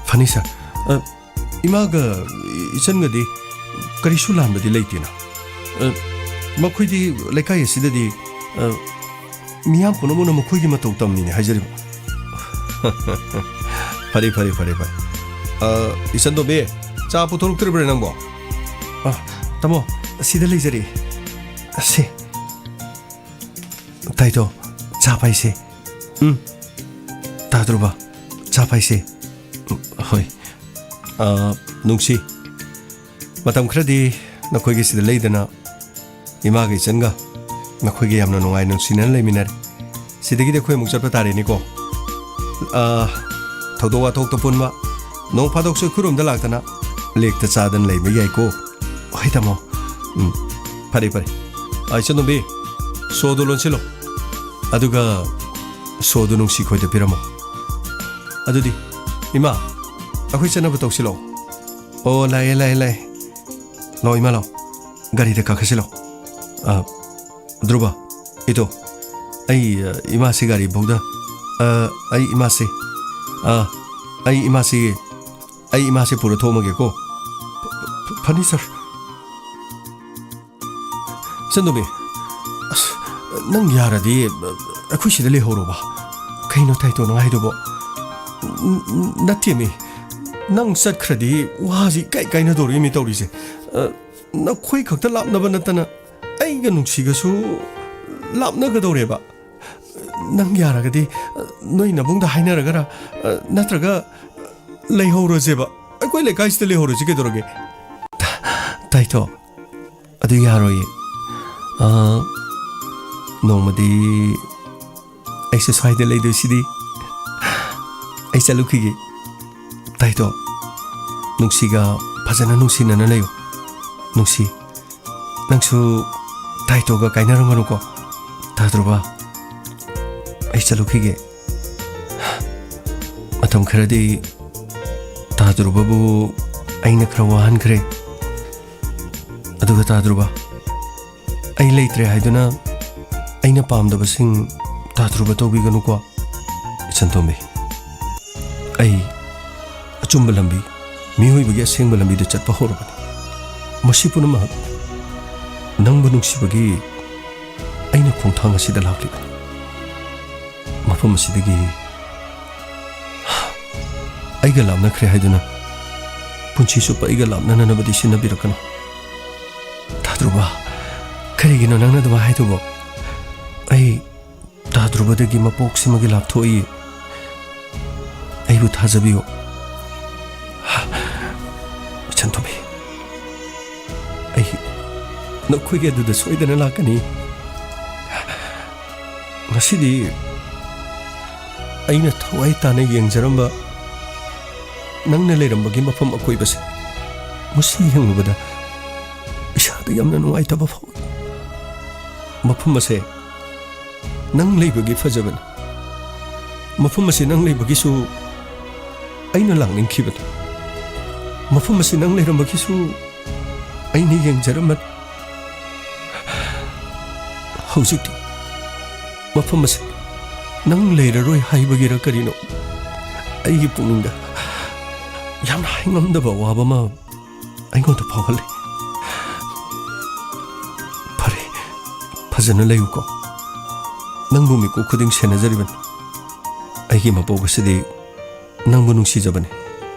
ꯐꯅꯤ, ꯁꯥꯔ꯫ ꯑ, ꯏꯃꯥꯒ ꯏꯆꯟꯒꯗꯤ ꯀꯔꯤꯁꯨ ꯂꯥꯟꯕꯗꯤ ꯂꯩꯇꯦꯅ꯫ ꯑ, ꯃꯈꯣꯏꯗꯤ ꯂꯩꯀꯥꯏ ꯑꯁꯤꯗꯗꯤ, ꯑ, ꯃꯤꯌꯥꯝ ꯄꯨꯝꯅꯃꯛꯅ ꯃꯈꯣꯏꯒꯤ ꯃꯇꯧ ꯇꯝꯃꯤꯅꯦ ꯍꯥꯏꯖꯔꯤꯕ꯫ ꯐꯔꯦ, ꯐꯔꯦ, ꯐꯔꯦ, ꯐꯔꯦ꯫ ꯑ, ꯏꯆꯟ ꯇꯣꯝꯕꯤ, ꯆꯥ ꯄꯨꯊꯣꯔꯛꯇ꯭ꯔꯤꯕ꯭ꯔꯥ ꯅꯪꯕꯣ? ꯑ, ꯇꯥꯃꯣ, ꯑꯁꯤꯗ ꯂꯩꯖꯔꯤ꯫ ꯑꯁꯤ꯫ ꯇꯥꯏꯇꯣ, ꯆꯥ ꯄꯥꯏꯁꯦ꯫ ꯎꯝ꯫ ꯇꯥꯗ꯭ꯔꯣꯕ? ꯆꯥ ꯄꯥꯏꯁꯦ꯫ ꯎꯝ, ꯍꯣꯏ꯫ ꯑ, ꯅꯨꯡꯁꯤ, ꯃꯇꯝ ꯈꯔꯗꯤ ꯅꯈꯣꯏꯒꯤ ꯁꯤꯗ ꯂꯩꯗꯅ ꯏꯃꯥꯒ ꯏꯆꯟꯒ ꯅꯈꯣꯏꯒ ꯌꯥꯝꯅ ꯅꯨꯡꯉꯥꯏ ꯅꯨꯡꯁꯤꯅꯅ ꯂꯩꯃꯤꯟꯅꯔꯦ꯫ ꯁꯤꯗꯒꯤꯗꯤ ꯑꯩꯈꯣꯏ ꯑꯃꯨꯛ ꯆꯠꯄ ꯇꯥꯔꯦꯅꯦꯀꯣ꯫ ꯑ, ꯊꯧꯗꯣꯛ ꯋꯥꯊꯣꯛꯇ ꯄꯨꯟꯕ, ꯅꯣꯡ ꯐꯥꯗꯣꯛꯁꯨ ꯑꯩꯈꯣꯏꯔꯣꯝꯗ ꯂꯥꯛꯇꯅ ꯂꯦꯛꯇ ꯆꯥꯗꯅ ꯂꯩꯕ ꯌꯥꯏꯀꯣ꯫ ꯍꯣꯏ ꯇꯥꯃꯣ꯫ ꯎꯝ, ꯐꯔꯦ, ꯐꯔꯦ꯫ ꯑ, ꯏꯆꯟꯇꯣꯝꯕꯤ, ꯁꯣꯗꯣ ꯂꯣꯟꯁꯤꯜꯂꯣ꯫ ꯑꯗꯨꯒ ꯁꯣꯗꯣ ꯅꯨꯡꯁꯤ ꯈꯣꯏꯗ ꯄꯤꯔꯝꯃꯣ꯫ ꯑꯗꯨꯗꯤ, ꯏꯃꯥ, ꯑꯩꯈꯣꯏ ꯆꯠꯅꯕ ꯇꯧꯁꯤꯜꯂꯣ꯫ ꯑꯣ, ꯂꯥꯛꯑꯦ, ꯂꯥꯛꯑꯦ, ꯂꯥꯛꯑꯦ꯫ ꯂꯥꯛꯑꯣ, ꯏꯃꯥ, ꯂꯥꯛꯑꯣ꯫ ꯒꯥꯔꯤꯗ ꯀꯥꯈꯠꯁꯤꯜꯂꯣ꯫ ꯑ, ꯙ꯭ꯔꯨꯕ, ꯏꯇꯣ, ꯑꯩ, ꯑ, ꯏꯃꯥꯁꯤ ꯒꯥꯔꯤ ꯐꯥꯎꯗ, ꯑ, ꯑꯩ ꯏꯃꯥꯁꯤ, ꯑ, ꯑꯩ ꯏꯃꯥꯁꯤ, ꯑꯩ ꯏꯃꯥꯁꯤ ꯄꯨꯔ ꯊꯣꯛꯑꯝꯃꯒꯦꯀꯣ꯫ ꯐ-, ꯐ-, ꯐꯅꯤ, ꯁꯥꯔ꯫ ꯆꯟꯗꯣꯃꯤ, ꯑꯁ, ꯅꯪ ꯌꯥꯔꯗꯤ, ꯑ, ꯑꯩꯈꯣꯏ ꯁꯤꯗ ꯂꯩꯍꯧꯔꯣꯕ꯫ ꯀꯩꯅꯣ ꯇꯥꯏꯇꯣ ꯅꯪ ꯍꯥꯏꯗꯨꯕꯣ? ꯅ-, ꯅ-, ꯅꯠꯇꯦꯃꯤ, ꯅꯪ ꯆꯠꯈ꯭ꯔꯗꯤ ꯋꯥꯁꯤ ꯏꯀꯥꯏ ꯀꯥꯏꯅꯗꯧꯔꯤꯃꯤ ꯇꯧꯔꯤꯁꯦ꯫ ꯑ, ꯅꯈꯣꯏ ꯈꯛꯇ ꯂꯥꯞꯅꯕ ꯅꯠꯇꯅ ꯑꯩꯒ ꯅꯨꯡꯁꯤꯒꯁꯨ ꯂꯥꯞꯅꯒꯗꯧꯔꯦꯕ꯫ ꯅꯪ ꯌꯥꯔꯒꯗꯤ, ꯅꯣꯏ ꯅꯕꯨꯡꯗ ꯍꯥꯏꯅꯔꯒꯔ, ꯅꯠꯇ꯭ꯔꯒ ꯂꯩꯍꯧꯔꯁꯦꯕ, ꯑꯩꯈꯣꯏ ꯂꯩꯀꯥꯏꯁꯤꯗ ꯂꯩꯍꯧꯔꯁꯤ ꯀꯩꯗꯧꯔꯒꯦ? ꯇꯥꯏꯊꯣ, ꯑꯗꯨ ꯌꯥꯔꯣꯏꯌꯦ꯫ ꯑ, ꯅꯣꯡꯃꯗꯤ ꯑꯩꯁꯨ ꯁ꯭ꯋꯥꯏꯗ ꯂꯩꯗꯣꯏꯁꯤꯗꯤ꯫ ꯑꯩ ꯆꯠꯂꯨꯈꯤꯒꯦ꯫ ꯇꯥꯏꯇꯣ, ꯅꯨꯡꯁꯤꯒ ꯐꯖꯅ ꯅꯨꯡꯁꯤꯅꯅ ꯂꯩꯌꯨ꯫ ꯅꯨꯡꯁꯤ, ꯅꯪꯁꯨ ꯇꯥꯏꯇꯣꯒ ꯀꯥꯏꯅꯔꯝꯒꯅꯨꯀꯣ꯫ ꯇꯥꯗ꯭ꯔꯣꯕ? ꯑꯩ ꯆꯠꯂꯨꯈꯤꯒꯦ꯫ ꯃꯇꯝ ꯈꯔꯗꯤ ꯇꯥꯗ꯭ꯔꯣꯕꯕꯨ ꯑꯩꯅ ꯈꯔ ꯋꯥꯍꯟꯈ꯭ꯔꯦ꯫ ꯑꯗꯨꯒ ꯇꯥꯗ꯭ꯔꯣꯕ, ꯑꯩ ꯂꯩꯇ꯭ꯔꯦ ꯍꯥꯏꯗꯨꯅ ꯑꯩꯅ ꯄꯥꯝꯗꯕꯁꯤꯡ ꯇꯥꯗ꯭ꯔꯨꯕ ꯇꯧꯕꯤꯒꯅꯨꯀꯣ꯫ ꯏꯆꯟꯇꯣꯝꯕꯤ, ꯑꯩ ꯑꯆꯨꯝꯕ ꯂꯝꯕꯤ, ꯃꯤꯑꯣꯏꯕꯒꯤ ꯑꯁꯦꯡꯕ ꯂꯝꯕꯤꯗ ꯆꯠꯄ ꯍꯧꯔꯕꯅꯤ꯫ ꯃꯁꯤ ꯄꯨꯝꯅꯃꯛ ꯅꯪꯕꯨ ꯅꯨꯡꯁꯤꯕꯒꯤ ꯑꯩꯅ ꯈꯣꯡꯊꯥꯡ ꯑꯁꯤꯗ ꯂꯥꯛꯂꯤꯕꯅꯤ꯫ ꯃꯐꯝ ꯑꯁꯤꯗꯒꯤ ꯑꯩꯒ ꯂꯥꯞꯅꯈ꯭ꯔꯦ ꯍꯥꯏꯗꯨꯅ ꯄꯨꯟꯁꯤ ꯆꯨꯞꯄ ꯑꯩꯒ ꯂꯥꯞꯅꯅꯅꯕꯗꯤ ꯁꯤꯟꯅꯕꯤꯔꯛꯀꯅꯨ꯫ ꯇꯥ ꯙ꯭ꯔꯨꯕ, ꯀꯔꯤꯒꯤꯅꯣ ꯅꯪꯅ ꯑꯗꯨꯃꯥꯏ ꯍꯥꯏꯗꯨꯕꯣ? ꯑꯩ ꯇꯥ ꯙ꯭ꯔꯨꯕꯗꯒꯤ ꯃꯄꯣꯛꯁꯤꯃꯒꯤ ꯂꯥꯞꯊꯣꯛꯏ꯫ ꯑꯩꯕꯨ ꯊꯥꯖꯕꯤꯌꯨ꯫ ꯏꯆꯟ ꯇꯣꯝꯕꯤ, ꯑꯩ ꯅꯈꯣꯏꯒꯤ ꯑꯗꯨꯗ ꯁꯣꯏꯗꯅ ꯂꯥꯛꯀꯅꯤ꯫ ꯉꯁꯤꯗꯤ ꯑꯩꯅ ꯊꯋꯥꯏ ꯇꯥꯅ ꯌꯦꯡꯖꯔꯝꯕ ꯅꯪꯅ ꯂꯩꯔꯝꯕꯒꯤ ꯃꯐꯝ ꯑꯀꯣꯏꯕꯁꯦ ꯃꯁꯤ ꯌꯦꯡꯂꯨꯕꯗ ꯏꯁꯥꯗ ꯌꯥꯝꯅ ꯅꯨꯡꯉꯥꯏꯇꯕ ꯐꯥꯎꯏ꯫ ꯃꯐꯝ ꯑꯁꯦ ꯅꯪ ꯂꯩꯕꯒꯤ ꯐꯖꯕꯅꯤ꯫ ꯃꯐꯝ ꯑꯁꯤ ꯅꯪ ꯂꯩꯕꯒꯤꯁꯨ ꯑꯩꯅ ꯂꯥꯛꯅꯤꯡꯈꯤꯕꯅꯤ꯫ ꯃꯐꯝ ꯑꯁꯤ ꯅꯪ ꯂꯩꯔꯝꯕꯒꯤꯁꯨ ꯑꯩꯅ ꯌꯦꯡꯖꯔꯝꯕꯅꯤ꯫ ꯍꯧꯖꯤꯛꯇꯤ ꯃꯐꯝ ꯑꯁꯤ ꯅꯪ ꯂꯩꯔꯔꯣꯏ ꯍꯥꯏꯕꯒꯤꯔ ꯀꯔꯤꯅꯣ, ꯑꯩꯒꯤ ꯄꯨꯛꯅꯤꯡꯗ ꯌꯥꯝꯅ ꯍꯥꯏꯉꯝꯗꯕ ꯑꯋꯥꯕ ꯑꯃ ꯑꯩꯉꯣꯟꯗ ꯐꯥꯎꯍꯜꯂꯤ꯫ ꯐꯔꯦ, ꯐꯖꯅ ꯂꯩꯌꯨꯀꯣ꯫ ꯅꯪꯕꯨ ꯃꯤꯀꯨꯞ ꯈꯨꯗꯤꯡ ꯁꯦꯟꯅꯖꯔꯤꯕꯅꯤ꯫ ꯑꯩꯒꯤ ꯃꯄꯣꯛ ꯑꯁꯤꯗꯤ ꯅꯪꯕꯨ ꯅꯨꯡꯁꯤꯖꯕꯅꯤ,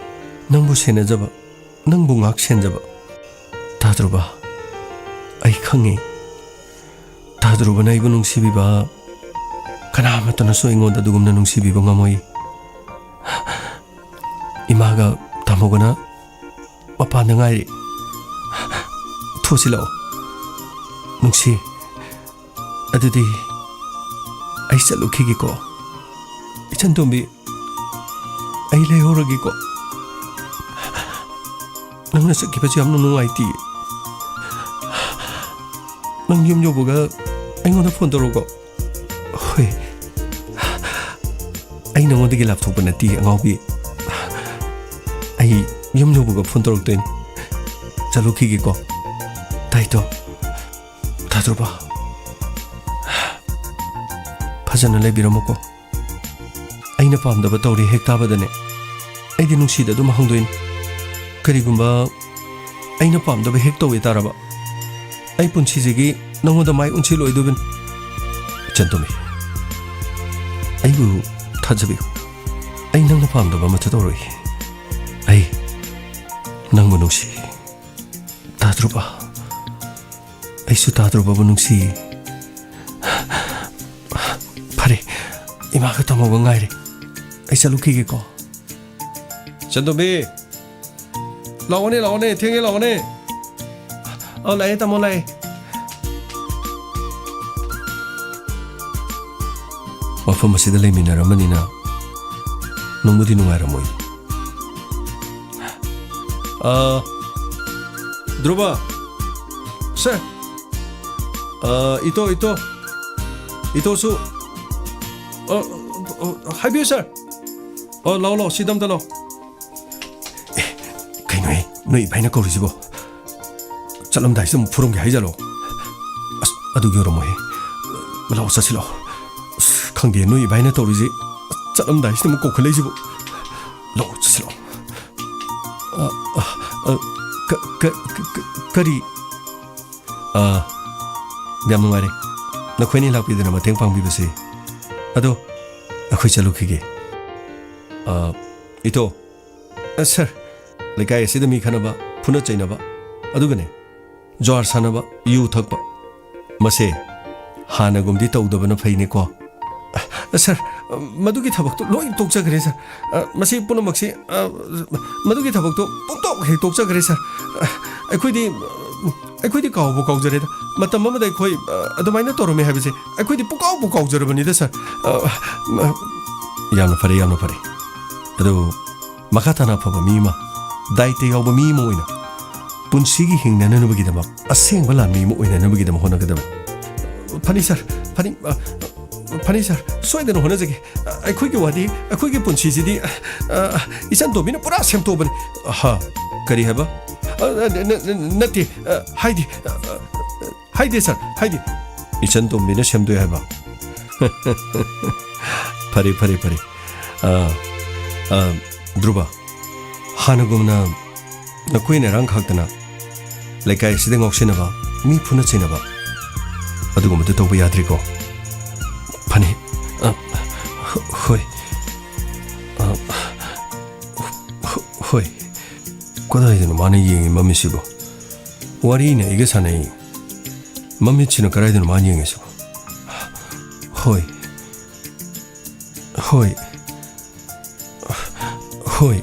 ꯅꯪꯕꯨ ꯁꯦꯟꯅꯖꯕ, ꯅꯪꯕꯨ ꯉꯥꯛ ꯁꯦꯟꯖꯕ꯫ ꯇꯥ ꯙ꯭ꯔꯨꯕ, ꯑꯩ ꯈꯪꯉꯤ, ꯇꯥ ꯙ꯭ꯔꯨꯕꯅ ꯑꯩꯕꯨ ꯅꯨꯡꯁꯤꯕꯤꯕ ꯀꯅꯥꯃꯠꯇꯅꯁꯨ ꯑꯩꯉꯣꯟꯗ ꯑꯗꯨꯒꯨꯝꯅ ꯅꯨꯡꯁꯤꯕꯤꯕ ꯉꯝꯃꯣꯏ꯫ ꯏꯃꯥꯒ ꯇꯥꯃꯣꯒꯅ ꯃꯄꯥꯟꯗ ꯉꯥꯏꯔꯤ꯫ ꯊꯣꯛꯁꯤꯜꯂꯛꯑꯣ꯫ ꯅꯨꯡꯁꯤ, ꯑꯗꯨꯗꯤ ꯑꯩ ꯆꯠꯂꯨꯈꯤꯒꯦꯀꯣ꯫ ꯏꯆꯟ ꯇꯣꯝꯕꯤ, ꯑꯩ ꯂꯩꯍꯧꯔꯒꯦꯀꯣ꯫ ꯅꯪꯅ ꯆꯠꯈꯤꯕꯁꯦ ꯌꯥꯝꯅ ꯅꯨꯡꯉꯥꯏꯇꯦ꯫ ꯅꯪ ꯌꯨꯝ ꯌꯧꯕꯒ ꯑꯩꯉꯣꯟꯗ ꯐꯣꯟ ꯇꯧꯔꯛꯎꯀꯣ꯫ ꯍꯣꯏ꯫ ꯑꯩ ꯅꯉꯣꯟꯗꯒꯤ ꯂꯥꯞꯊꯣꯛꯄ ꯅꯠꯇꯦ, ꯑꯉꯥꯎꯕꯤ꯫ ꯑꯩ ꯌꯨꯝ ꯌꯧꯕꯒ ꯐꯣꯟ ꯇꯧꯔꯛꯇꯣꯏꯅꯤ꯫ ꯆꯠꯂꯨꯈꯤꯒꯦꯀꯣ꯫ ꯇꯥꯏꯇꯣ, ꯇꯥ ꯙ꯭ꯔꯨꯕ, ꯐꯖꯅ ꯂꯩꯕꯤꯔꯝꯃꯨꯀꯣ꯫ ꯑꯩꯅ ꯄꯥꯝꯗꯕ ꯇꯧꯔꯦ ꯍꯦꯛ ꯇꯥꯕꯗꯅꯦ, ꯑꯩꯗꯤ ꯅꯨꯡꯁꯤꯗ ꯑꯗꯨꯝ ꯍꯪꯗꯣꯏꯅꯤ꯫ ꯀꯔꯤꯒꯨꯝꯕ ꯑꯩꯅ ꯄꯥꯝꯗꯕ ꯍꯦꯛ ꯇꯧꯋꯦ ꯇꯥꯔꯕ, ꯑꯩ ꯄꯨꯟꯁꯤꯁꯤꯒꯤ ꯅꯉꯣꯟꯗ ꯃꯥꯏ ꯑꯣꯟꯁꯤꯜꯂꯣꯏꯗꯣꯏꯕꯅꯤ꯫ ꯏꯆꯟ ꯇꯣꯝꯕꯤ, ꯑꯩꯕꯨ ꯊꯥꯖꯕꯤꯌꯨ꯫ ꯑꯩ ꯅꯪꯅ ꯄꯥꯝꯗꯕ ꯑꯃꯠꯇ ꯇꯧꯔꯣꯏ꯫ ꯑꯩ ꯅꯪꯕꯨ ꯅꯨꯡꯁꯤ꯫ ꯇꯥꯗ꯭ꯔꯨꯕ꯫ ꯑꯩꯁꯨ ꯇꯥꯗ꯭ꯔꯨꯕꯕꯨ ꯅꯨꯡꯁꯤ꯫ ꯐꯔꯦ, ꯏꯃꯥꯒ ꯇꯥꯃꯣꯒ ꯉꯥꯏꯔꯦ꯫ ꯑꯩ ꯆꯠꯂꯨꯈꯤꯒꯦꯀꯣ꯫ ꯆꯟꯗꯣꯝꯕꯤ, ꯂꯥꯛꯑꯣꯅꯦ, ꯂꯥꯛꯑꯣꯅꯦ, ꯊꯦꯡꯉꯦ, ꯂꯥꯛꯑꯣꯅꯦ꯫ ꯑ, ꯂꯥꯛꯑꯦ, ꯇꯥꯃꯣ, ꯂꯥꯛꯑꯦ꯫ ꯃꯐꯝ ꯑꯁꯤꯗ ꯂꯩꯃꯤꯟꯅꯔꯝꯕꯅꯤꯅ ꯅꯨꯡꯕꯨꯗꯤ ꯅꯨꯡꯉꯥꯏꯔꯝꯃꯣꯏ꯫ ꯑ, ꯙ꯭ꯔꯨꯕ, ꯁꯦ, ꯑ, ꯏꯇꯣ, ꯏꯇꯣ, ꯏꯇꯣꯁꯨ, ꯑ, ꯑ, ꯍꯥꯏꯕꯤꯌꯨ, ꯁꯥꯔ꯫ ꯑ, ꯂꯥꯛꯑꯣ, ꯂꯥꯛꯑꯣ, ꯁꯤꯗ ꯑꯝꯇ ꯂꯥꯛꯑꯣ꯫ ꯑꯦ, ꯀꯩꯅꯣꯍꯦ, ꯅꯣꯏ ꯏꯕꯥꯏꯅ ꯀꯧꯔꯤꯁꯤꯕꯣ? ꯆꯠꯂꯝꯗꯥꯏꯁꯤꯗ ꯑꯃꯨꯛ ꯐꯨꯔꯝꯒꯦ ꯍꯥꯏꯖꯜꯂꯣ꯫ ꯑꯁ, ꯑꯗꯨꯒꯤ ꯑꯣꯏꯔꯝꯃꯣꯏꯍꯦ꯫ ꯂꯥꯛꯑꯣ, ꯆꯠꯁꯤ ꯂꯥꯛꯑꯣ꯫ ꯑꯁ, ꯈꯪꯗꯦ, ꯅꯣꯏ ꯏꯕꯥꯏꯅ ꯇꯧꯔꯤꯁꯦ꯫ ꯆꯠꯂꯝꯗꯥꯏꯁꯤꯗ ꯑꯃꯨꯛ ꯀꯧꯈꯠꯂꯛꯏꯁꯤꯕꯨ꯫ ꯂꯥꯛꯑꯣ, ꯆꯠꯁꯤ ꯂꯥꯛꯑꯣ꯫ ꯑ, ꯑ, ꯑ, ꯀ-, ꯀ-, ꯀ-, ꯀ-, ꯀꯔꯤ? ꯑ, ꯌꯥꯝ ꯅꯨꯡꯉꯥꯏꯔꯦ ꯅꯈꯣꯏꯅꯤ ꯂꯥꯛꯄꯤꯗꯅ ꯃꯇꯦꯡ ꯄꯥꯡꯕꯤꯕꯁꯦ꯫ ꯑꯗꯣ ꯑꯩꯈꯣꯏ ꯆꯠꯂꯨꯈꯤꯒꯦ꯫ ꯑ, ꯏꯇꯣ, ꯑ, ꯁꯥꯔ, ꯂꯩꯀꯥꯏ ꯑꯁꯤꯗ ꯃꯤ ꯈꯠꯅꯕ, ꯐꯨꯅ ꯆꯩꯅꯕ, ꯑꯗꯨꯒꯅꯦ, ꯖ꯭ꯋꯥꯔ ꯁꯥꯟꯅꯕ, ꯌꯨ ꯊꯛꯄ, ꯃꯁꯦ ꯍꯥꯟꯅꯒꯨꯝꯗꯤ ꯇꯧꯗꯕꯅ ꯐꯩꯅꯦꯀꯣ꯫ ꯑ, ꯁꯥꯔ, ꯃꯗꯨꯒꯤ ꯊꯕꯛꯇꯨ ꯂꯣꯏ ꯇꯣꯛꯆꯈ꯭ꯔꯦ, ꯁꯥꯔ꯫ ꯑ, ꯃꯁꯤ ꯄꯨꯝꯅꯃꯛꯁꯤ, ꯑ, ꯃꯗꯨꯒꯤ ꯊꯕꯛꯇꯨ ꯄꯨꯡꯇꯣꯛ ꯍꯦꯛ ꯇꯣꯛꯆꯈ꯭ꯔꯦ, ꯁꯥꯔ꯫ ꯑ, ꯑꯩꯈꯣꯏꯗꯤ, ꯑ, ꯑꯩꯈꯣꯏꯗꯤ ꯀꯥꯎꯕꯨ ꯀꯥꯎꯖꯔꯦꯗ꯫ ꯃꯇꯝ ꯑꯃꯗ ꯑꯩꯈꯣꯏ, ꯑ, ꯑꯗꯨꯃꯥꯏꯅ ꯇꯧꯔꯝꯃꯦ ꯍꯥꯏꯕꯁꯦ ꯑꯩꯈꯣꯏꯗꯤ ꯄꯨꯡꯀꯥꯎꯕꯨ ꯀꯥꯎꯖꯔꯕꯅꯤꯗ, ꯁꯥꯔ꯫ ꯑ, ꯑ, ꯌꯥꯝꯅ ꯐꯔꯦ, ꯌꯥꯝꯅ ꯐꯔꯦ꯫ ꯑꯗꯨ ꯃꯈꯥ ꯇꯥꯅ ꯑꯐꯕ ꯃꯤ ꯑꯃ, ꯗꯥꯏꯇ ꯌꯥꯎꯕ ꯃꯤ ꯑꯃ ꯑꯣꯏꯅ ꯄꯨꯟꯁꯤꯒꯤ ꯍꯤꯡꯅꯅꯕꯒꯤꯗꯃꯛ, ꯑꯁꯦꯡꯕ ꯂꯥꯟꯃꯤ ꯑꯃ ꯑꯣꯏꯅꯅꯕꯒꯤꯗꯃꯛ ꯍꯣꯠꯅꯒꯗꯕꯅꯤ꯫ ꯐꯅꯤ, ꯁꯥꯔ, ꯐꯅꯤ, ꯑ, ꯐꯅꯤ, ꯁꯥꯔ, ꯁꯣꯏꯗꯅ ꯍꯣꯠꯅꯖꯒꯦ꯫ ꯑ, ꯑꯩꯈꯣꯏꯒꯤ ꯋꯥꯗꯤ, ꯑꯩꯈꯣꯏꯒꯤ ꯄꯨꯟꯁꯤꯁꯤꯗꯤ, ꯑ, ꯑ, ꯏꯆꯟ ꯇꯣꯝꯕꯤꯅ ꯄꯨꯔꯥ ꯁꯦꯝꯗꯣꯛꯑꯕꯅꯤ꯫ ꯍꯥ? ꯀꯔꯤ ꯍꯥꯏꯕ? ꯑ, ꯑ, ꯅ-, ꯅ-, ꯅ-, ꯅꯠꯇꯦ, ꯑ, ꯍꯥꯏꯗꯤ, ꯑ, ꯑ, ꯍꯥꯏꯗꯦ, ꯁꯥꯔ, ꯍꯥꯏꯗꯦ꯫ ꯏꯆꯟ ꯇꯣꯝꯕꯤꯅ ꯁꯦꯝꯗꯣꯛꯑꯦ ꯍꯥꯏꯕ? ꯐꯔꯦ, ꯐꯔꯦ, ꯐꯔꯦ꯫ ꯑ, ꯑ, ꯙ꯭ꯔꯨꯕ, ꯍꯥꯟꯅꯒꯨꯝꯅ ꯅꯈꯣꯏ ꯅꯔꯥꯡ ꯈꯥꯛꯇꯅ ꯂꯩꯀꯥꯏ ꯑꯁꯤꯗ ꯉꯥꯎꯁꯤꯟꯅꯕ, ꯃꯤ ꯐꯨꯅ ꯆꯩꯅꯕ, ꯑꯗꯨꯒꯨꯝꯕꯗꯨ ꯇꯧꯕ ꯌꯥꯗ꯭ꯔꯦꯀꯣ? ꯐꯅꯤ꯫ ꯑ, ꯍꯣ-, ꯍꯣꯏ꯫ ꯑ, ꯍꯣ-, ꯍꯣꯏ꯫ ꯀꯗꯥꯏꯗꯅꯣ ꯃꯥꯅ ꯌꯦꯡꯉꯤ ꯃꯃꯤꯠꯁꯤꯕꯣ? ꯋꯥꯔꯤꯅ ꯑꯩꯒ ꯁꯥꯟꯅꯩ꯫ ꯃꯃꯤꯠꯁꯤꯅ ꯀꯗꯥꯏꯗꯅꯣ ꯃꯥꯅ ꯌꯦꯡꯉꯤꯁꯤꯕꯣ? ꯍꯣꯏ꯫ ꯍꯣꯏ꯫ ꯍꯣꯏ꯫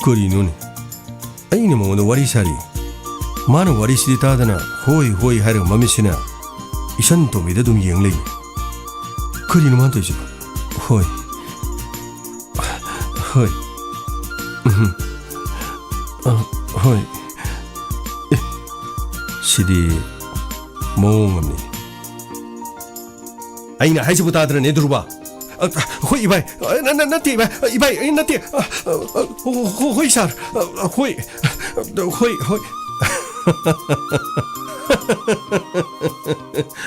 ꯀꯔꯤꯅꯣꯅꯦ? ꯑꯩꯅ ꯃꯉꯣꯟꯗ ꯋꯥꯔꯤ ꯁꯥꯔꯤ꯫ ꯃꯥꯅ ꯋꯥꯔꯤꯁꯤꯗꯤ ꯇꯥꯗꯅ ꯍꯣꯏ, ꯍꯣꯏ ꯍꯥꯏꯔꯒ ꯃꯃꯤꯠꯁꯤꯅ ꯏꯁꯟ ꯇꯣꯝꯕꯤꯗ ꯑꯗꯨꯝ ꯌꯦꯡ ꯂꯩ꯫ ꯀꯔꯤꯅꯣ ꯃꯥꯅ ꯇꯧꯔꯤꯁꯤꯕꯣ? ꯍꯣꯏ꯫ ꯍꯣꯏ꯫ ꯎꯝ꯫ ꯑ, ꯍꯣꯏ꯫ ꯑꯦ, ꯁꯤꯗꯤ ꯃꯑꯣꯡ ꯑꯃꯅꯤ꯫ ꯑꯩꯅ ꯍꯥꯏꯁꯤꯕꯨ ꯇꯥꯗ꯭ꯔꯅꯦ, ꯙ꯭ꯔꯨꯕ? ꯑ, ꯍꯣꯏ, ꯏꯕꯥꯏ꯫ ꯑ, ꯅ-, ꯅ-, ꯅꯠꯇꯦ, ꯏꯕꯥꯏ꯫ ꯏꯕꯥꯏ, ꯑꯩ ꯅꯠꯇꯦ꯫ ꯑ, ꯑ, ꯍꯣ-, ꯍꯣ-, ꯍꯣꯏ, ꯁꯥꯔ꯫ ꯑ, ꯍꯣꯏ꯫ ꯍꯣꯏ, ꯍꯣꯏ꯫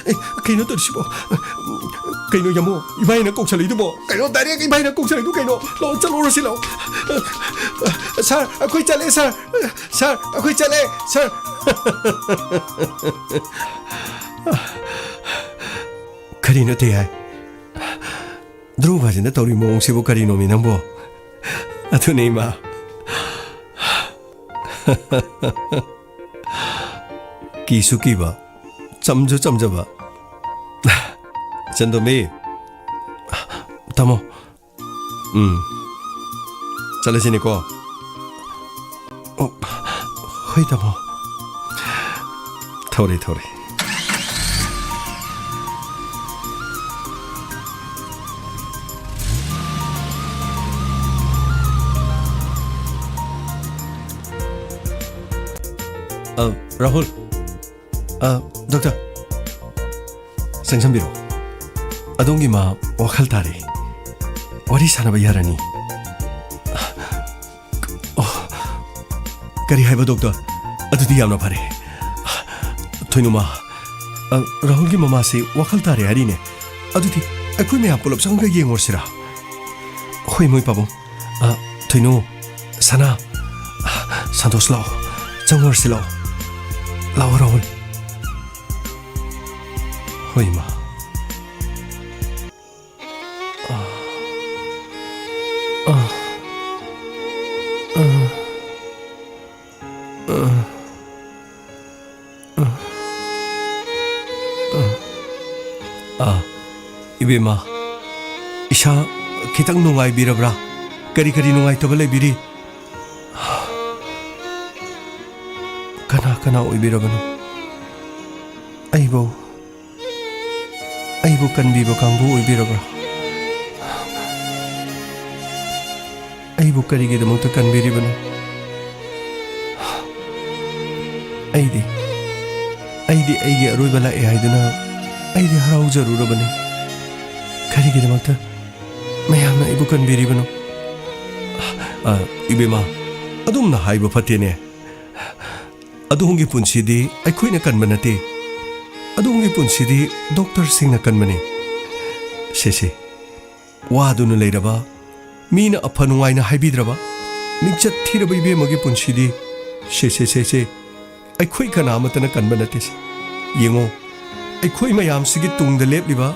ꯑꯦ, ꯀꯩꯅꯣ ꯇꯧꯔꯤꯁꯤꯕꯣ? ꯀꯩꯅꯣ, ꯌꯥꯝꯕꯨꯡ? ꯏꯕꯥꯏꯅ ꯀꯧꯁꯜꯂꯛꯏꯗꯨꯕꯣ? ꯀꯩꯅꯣ, direct ꯏꯕꯥꯏꯅ ꯀꯧꯁꯜꯂꯛꯏꯗꯨ ꯀꯩꯅꯣ? ꯂꯥꯛꯑꯣ, ꯆꯠꯂꯨꯔꯁꯤ, ꯂꯥꯛꯑꯣ꯫ ꯁꯥꯔ, ꯑꯩꯈꯣꯏ ꯆꯠꯂꯦ, ꯁꯥꯔ꯫ ꯁꯥꯔ, ꯑꯩꯈꯣꯏ ꯆꯠꯂꯦ, ꯁꯥꯔ꯫ ꯀꯔꯤꯅꯣ ꯇꯦ ꯍꯥꯏ? ꯙ꯭ꯔꯨꯕꯁꯤꯅ ꯇꯧꯔꯤ ꯃꯑꯣꯡꯁꯤꯕꯨ ꯀꯔꯤꯅꯣꯃꯤ ꯅꯪꯕꯣ? ꯑꯗꯨꯅꯦ, ꯏꯃꯥ꯫ ꯀꯤꯁꯨ ꯀꯤꯕ, ꯆꯝꯁꯨ ꯆꯝꯖꯕ꯫ ꯆꯟꯗꯣꯝꯕꯤ, ꯇꯥꯃꯣ, ꯎꯝ꯫ ꯆꯠꯂꯁꯤꯅꯦꯀꯣ꯫ ꯑꯣ, ꯍꯣꯏ, ꯇꯥꯃꯣ꯫ ꯊꯧꯔꯦ, ꯊꯧꯔꯦ꯫ ꯑ, ꯔꯥꯍꯨꯜ꯫ ꯑ, ꯗꯣꯛꯇꯔ, ꯆꯪꯁꯟꯕꯤꯔꯣ꯫ ꯑꯗꯣꯝꯒꯤ ꯃꯥ ꯋꯥꯈꯜ ꯇꯥꯔꯦ꯫ ꯋꯥꯔꯤ ꯁꯥꯟꯅꯕ ꯌꯥꯔꯅꯤ꯫ ꯑꯣ, ꯀꯔꯤ ꯍꯥꯏꯕ, ꯗꯣꯛꯇꯔ? ꯑꯗꯨꯗꯤ ꯌꯥꯝꯅ ꯐꯔꯦ꯫ ꯊꯣꯏꯅꯨꯃ, ꯑ, ꯔꯥꯍꯨꯜꯒꯤ ꯃꯃꯥꯁꯤ ꯋꯥꯈꯜ ꯇꯥꯔꯦ ꯍꯥꯏꯔꯤꯅꯦ꯫ ꯑꯗꯨꯗꯤ ꯑꯩꯈꯣꯏ ꯃꯌꯥꯝ ꯄꯨꯂꯞ ꯆꯪꯉꯒ ꯌꯦꯡꯉꯨꯔꯁꯤꯔꯥ? ꯍꯣꯏ, ꯃꯣꯏ ꯄꯥꯕꯨꯡ꯫ ꯑ, ꯊꯣꯏꯅꯨ, ꯁꯅꯥ, ꯑ, ꯁꯟꯇꯣꯁ, ꯂꯥꯛꯑꯣ꯫ ꯆꯪꯉꯨꯔꯁꯤ, ꯂꯥꯛꯑꯣ꯫ ꯂꯥꯛꯑꯣ, ꯔꯥꯍꯨꯜ꯫ ꯍꯣꯏ, ꯏꯃꯥ꯫ ꯑ, ꯑ, ꯑ꯫ ꯑꯥ, ꯏꯕꯦꯝꯃ, ꯏꯁꯥ ꯈꯤꯇꯪ ꯅꯨꯡꯉꯥꯏꯕꯤꯔꯕ꯭ꯔꯥ? ꯀꯔꯤ ꯀꯔꯤ ꯅꯨꯡꯉꯥꯏꯇꯕ ꯂꯩꯕꯤꯔꯤ? ꯀꯅꯥ ꯀꯅꯥ ꯑꯣꯏꯕꯤꯔꯕꯅꯣ? ꯑꯩꯕꯨ, ꯑꯩꯕꯨ ꯀꯟꯕꯤꯕ ꯀꯥꯡꯕꯨ ꯑꯣꯏꯕꯤꯔꯕ꯭ꯔꯥ? ꯑꯩꯕꯨ ꯀꯔꯤꯒꯤꯗꯃꯛꯇ ꯀꯟꯕꯤꯔꯤꯕꯅꯣ? ꯑꯩꯗꯤ, ꯑꯩꯗꯤ ꯑꯩꯒꯤ ꯑꯔꯣꯏꯕ ꯂꯥꯛꯑꯦ ꯍꯥꯏꯗꯨꯅ ꯑꯩꯗꯤ ꯍꯔꯥꯎꯖꯔꯨꯔꯕꯅꯤ꯫ ꯀꯔꯤꯒꯤꯗꯃꯛꯇ ꯃꯌꯥꯝꯅ ꯑꯩꯕꯨ ꯀꯟꯕꯤꯔꯤꯕꯅꯣ? ꯑ, ꯏꯕꯦꯝꯃ, ꯑꯗꯨꯝꯅ ꯍꯥꯏꯕ ꯐꯠꯇꯦꯅꯦ꯫ ꯑꯗꯣꯝꯒꯤ ꯄꯨꯟꯁꯤꯗꯤ ꯑꯩꯈꯣꯏꯅ ꯀꯟꯕ ꯅꯠꯇꯦ꯫ ꯑꯗꯣꯝꯒꯤ ꯄꯨꯟꯁꯤꯗꯤ ꯗꯣꯛꯇꯔꯁꯤꯡꯅ ꯀꯟꯕꯅꯤ꯫ ꯁꯦ, ꯁꯦ, ꯋꯥꯗꯨꯅ ꯂꯩꯔꯕ, ꯃꯤꯅ ꯑꯐ ꯅꯨꯡꯉꯥꯏꯅ ꯍꯥꯏꯕꯤꯗ꯭ꯔꯕ, ꯃꯤꯡꯆꯠ ꯊꯤꯔꯕ ꯏꯕꯦꯝꯃꯒꯤ ꯄꯨꯟꯁꯤꯗꯤ, ꯁꯦ, ꯁꯦ, ꯁꯦ, ꯁꯦ, ꯑꯩꯈꯣꯏ ꯀꯅꯥ ꯑꯃꯠꯇꯅ ꯀꯟꯕ ꯅꯠꯇꯦ ꯁꯦ꯫ ꯌꯦꯡꯉꯣ, ꯑꯩꯈꯣꯏ ꯃꯌꯥꯝꯁꯤꯒꯤ ꯇꯨꯡꯗ ꯂꯦꯞꯂꯤꯕ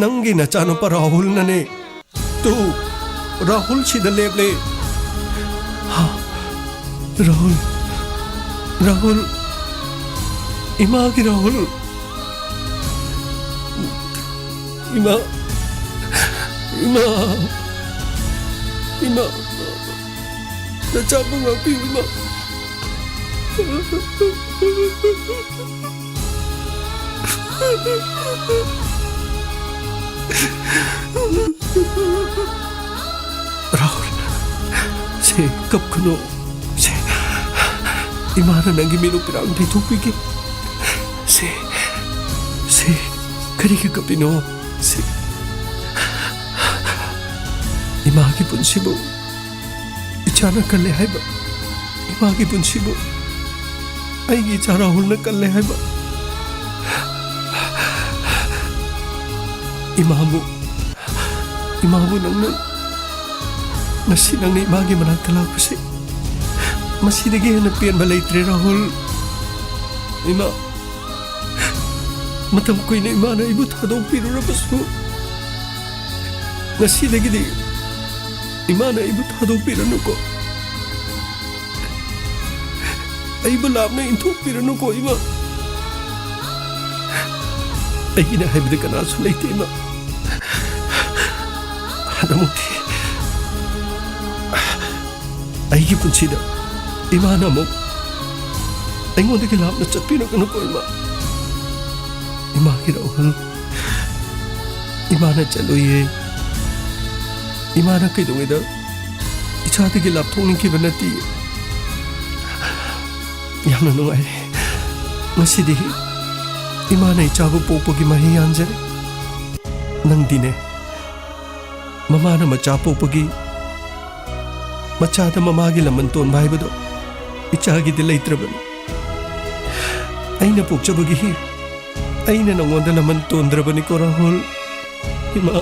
ꯅꯪꯒꯤ ꯅꯆꯥꯅꯨꯄꯥ ꯔꯥꯍꯨꯜꯅꯅꯦ꯫ ꯇꯨ, ꯔꯥꯍꯨꯜ ꯁꯤꯗ ꯂꯦꯞꯂꯦ꯫ ꯍꯥ? ꯔꯥꯍꯨꯜ, ꯔꯥꯍꯨꯜ, ꯏꯃꯥꯒꯤ ꯔꯥꯍꯨꯜ꯫ ꯏꯃꯥ, ꯏꯃꯥ, ꯏꯃꯥ, ꯅꯆꯥꯕꯨ ꯉꯥꯛꯄꯤꯌꯨ, ꯏꯃꯥ꯫ ꯔꯥꯍꯨꯜ, ꯁꯦ, ꯀꯞꯀꯅꯨ꯫ ꯁꯦ, ꯏꯃꯥꯅ ꯅꯪꯒꯤ ꯃꯤꯅꯨ ꯄꯤꯔꯥꯡ ꯇꯩꯊꯣꯛꯄꯤꯒꯦ꯫ ꯁꯦ, ꯁꯦ, ꯀꯔꯤꯒꯤ ꯀꯞꯄꯤꯅꯣ? ꯁꯦ, ꯏꯃꯥꯒꯤ ꯄꯨꯟꯁꯤꯕꯨ ꯏꯆꯥꯅ ꯀꯜꯂꯦ ꯍꯥꯏꯕ, ꯏꯃꯥꯒꯤ ꯄꯨꯟꯁꯤꯕꯨ ꯑꯩꯒꯤ ꯏꯆꯥ ꯔꯥꯍꯨꯜꯅ ꯀꯜꯂꯦ ꯍꯥꯏꯕ꯫ ꯏꯃꯥꯕꯨ, ꯏꯃꯥꯕꯨ ꯅꯪꯅ, ꯉꯁꯤ ꯅꯪꯅ ꯏꯃꯥꯒꯤ ꯃꯅꯥꯛꯇ ꯂꯥꯛꯄꯁꯤ, ꯃꯁꯤꯗꯒꯤ ꯍꯦꯟꯅ ꯄꯦꯟꯕ ꯂꯩꯇ꯭ꯔꯦ, ꯔꯥꯍꯨꯜ꯫ ꯏꯃꯥ, ꯃꯇꯝ ꯀꯨꯏꯅ ꯏꯃꯥꯅ ꯑꯩꯕꯨ ꯊꯥꯗꯣꯛꯄꯤꯔꯨꯔꯕꯁꯨ, ꯉꯁꯤꯗꯒꯤꯗꯤ ꯏꯃꯥꯅ ꯑꯩꯕꯨ ꯊꯥꯗꯣꯛꯄꯤꯔꯅꯨꯀꯣ꯫ ꯑꯩꯕꯨ ꯂꯥꯞꯅ ꯏꯟꯊꯣꯛꯄꯤꯔꯅꯨꯀꯣ, ꯏꯃꯥ꯫ ꯑꯩꯒꯤꯅꯦ ꯍꯥꯏꯕꯗꯤ ꯀꯅꯥꯁꯨ ꯂꯩꯇꯦ, ꯏꯃꯥ꯫ ꯍꯟꯗꯛꯃꯨꯛꯇꯤ ꯑꯩꯒꯤ ꯄꯨꯟꯁꯤꯗ ꯏꯃꯥꯅ ꯑꯃꯨꯛ ꯑꯩꯉꯣꯟꯗꯒꯤ ꯂꯥꯞꯅ ꯆꯠꯄꯤꯔꯒꯅꯨꯀꯣ, ꯏꯃꯥ꯫ ꯏꯃꯥꯒꯤ ꯔꯥꯍꯨꯜ, ꯏꯃꯥꯅ ꯆꯠꯂꯣꯏꯌꯦ꯫ ꯏꯃꯥꯅ ꯀꯩꯗꯧꯉꯩꯗ ꯏꯆꯥꯗꯒꯤ ꯂꯥꯞꯊꯣꯛꯅꯤꯡꯈꯤꯕ ꯅꯠꯇꯦ꯫ ꯌꯥꯝꯅ ꯅꯨꯡꯉꯥꯏꯔꯦ꯫ ꯉꯁꯤꯗꯤ ꯏꯃꯥꯅ ꯏꯆꯥꯕꯨ ꯄꯣꯛꯄꯒꯤ ꯃꯍꯩ ꯌꯥꯟꯖꯔꯦ꯫ ꯅꯪꯗꯤꯅꯦ, ꯃꯃꯥꯅ ꯃꯆꯥ ꯄꯣꯛꯄꯒꯤ, ꯃꯆꯥꯗ ꯃꯃꯥꯒꯤ ꯂꯃꯟ ꯇꯣꯟꯕ ꯍꯥꯏꯕꯗꯣ ꯏꯆꯥꯒꯤꯗꯤ ꯂꯩꯇ꯭ꯔꯕꯅꯤ꯫ ꯑꯩꯅ ꯄꯣꯛꯆꯕꯒꯤ ꯑꯩꯅ ꯅꯉꯣꯟꯗ ꯂꯃꯟ ꯇꯣꯟꯗ꯭ꯔꯕꯅꯤꯀꯣ, ꯔꯥꯍꯨꯜ꯫ ꯏꯃꯥ,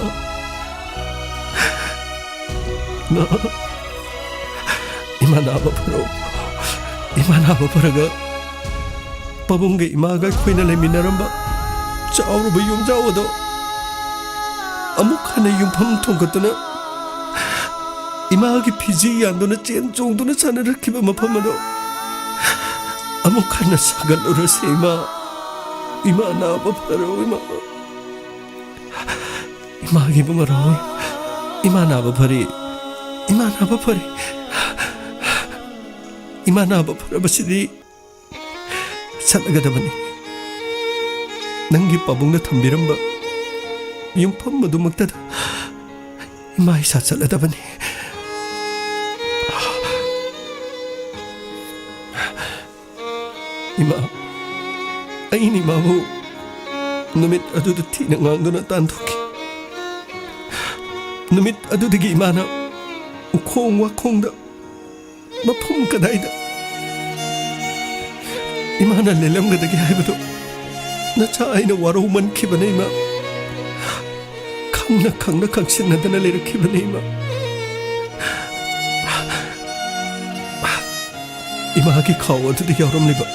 ꯏꯃꯥ, ꯏꯃꯥ ꯅꯥꯕ ꯐꯔꯣ꯫ ꯏꯃꯥ ꯅꯥꯕ ꯐꯔꯒ ꯄꯥꯕꯨꯡꯒ ꯏꯃꯥꯒ ꯑꯩꯈꯣꯏꯅ ꯂꯩꯃꯤꯟꯅꯔꯝꯕ ꯆꯥꯎꯔꯕ ꯌꯨꯝꯖꯥꯎ ꯑꯗꯣ ꯑꯃꯨꯛ ꯍꯟꯅ ꯌꯨꯝꯐꯝ ꯊꯣꯡꯒꯠꯇꯨꯅ ꯏꯃꯥꯒꯤ ꯐꯤꯖꯤ ꯌꯥꯟꯗꯨꯅ ꯆꯦꯟ ꯆꯣꯡꯗꯨꯅ ꯁꯥꯟꯅꯔꯛꯈꯤꯕ ꯃꯐꯝ ꯑꯗꯣ ꯑꯃꯨꯛ ꯍꯟꯅ ꯁꯥꯒꯠꯂꯨꯔꯁꯦ, ꯏꯃꯥ꯫ ꯏꯃꯥ ꯅꯥꯕ ꯐꯔꯣ, ꯏꯃꯥ꯫ ꯏꯃꯥꯒꯤ ꯏꯕꯨꯡ ꯑꯔꯥꯎ, ꯏꯃꯥ ꯅꯥꯕ ꯐꯔꯦ, ꯏꯃꯥ ꯅꯥꯕ ꯐꯔꯦ꯫ ꯏꯃꯥ ꯅꯥꯕ ꯐꯔꯕꯁꯤꯗꯤ ꯆꯠꯂꯒꯗꯕꯅꯤ꯫ ꯅꯪꯒꯤ ꯄꯥꯕꯨꯡꯅ ꯊꯝꯕꯤꯔꯝꯕ ꯌꯨꯝꯐꯝ ꯑꯗꯨꯃꯛꯇꯗ ꯏꯃꯥ ꯏꯁꯥ ꯆꯠꯂꯗꯕꯅꯤ꯫ ꯏꯃꯥ, ꯑꯩꯅ ꯏꯃꯥꯕꯨ ꯅꯨꯃꯤꯠ ꯑꯗꯨꯗ ꯊꯤꯅ ꯉꯥꯡꯗꯨꯅ ꯇꯥꯟꯊꯣꯛꯈꯤ꯫ ꯅꯨꯃꯤꯠ ꯑꯗꯨꯗꯒꯤ ꯏꯃꯥꯅ ꯎꯈꯣꯡ ꯋꯥꯈꯣꯡꯗ, ꯃꯐꯝ ꯀꯗꯥꯏꯗ ꯏꯃꯥꯅ ꯂꯦꯜꯂꯝꯒꯗꯒꯦ ꯍꯥꯏꯕꯗꯨ ꯅꯆꯥ ꯑꯩꯅ ꯋꯥꯔꯧꯃꯟꯈꯤꯕꯅ, ꯏꯃꯥ꯫ ꯈꯪꯅ ꯈꯪꯅ ꯈꯪꯁꯤꯟꯅꯗꯅ ꯂꯩꯔꯛꯈꯤꯕꯅꯤ, ꯏꯃꯥ꯫ ꯏꯃꯥꯒꯤ ꯈꯥꯎ ꯑꯗꯨꯗ ꯌꯥꯎꯔꯝꯂꯤꯕ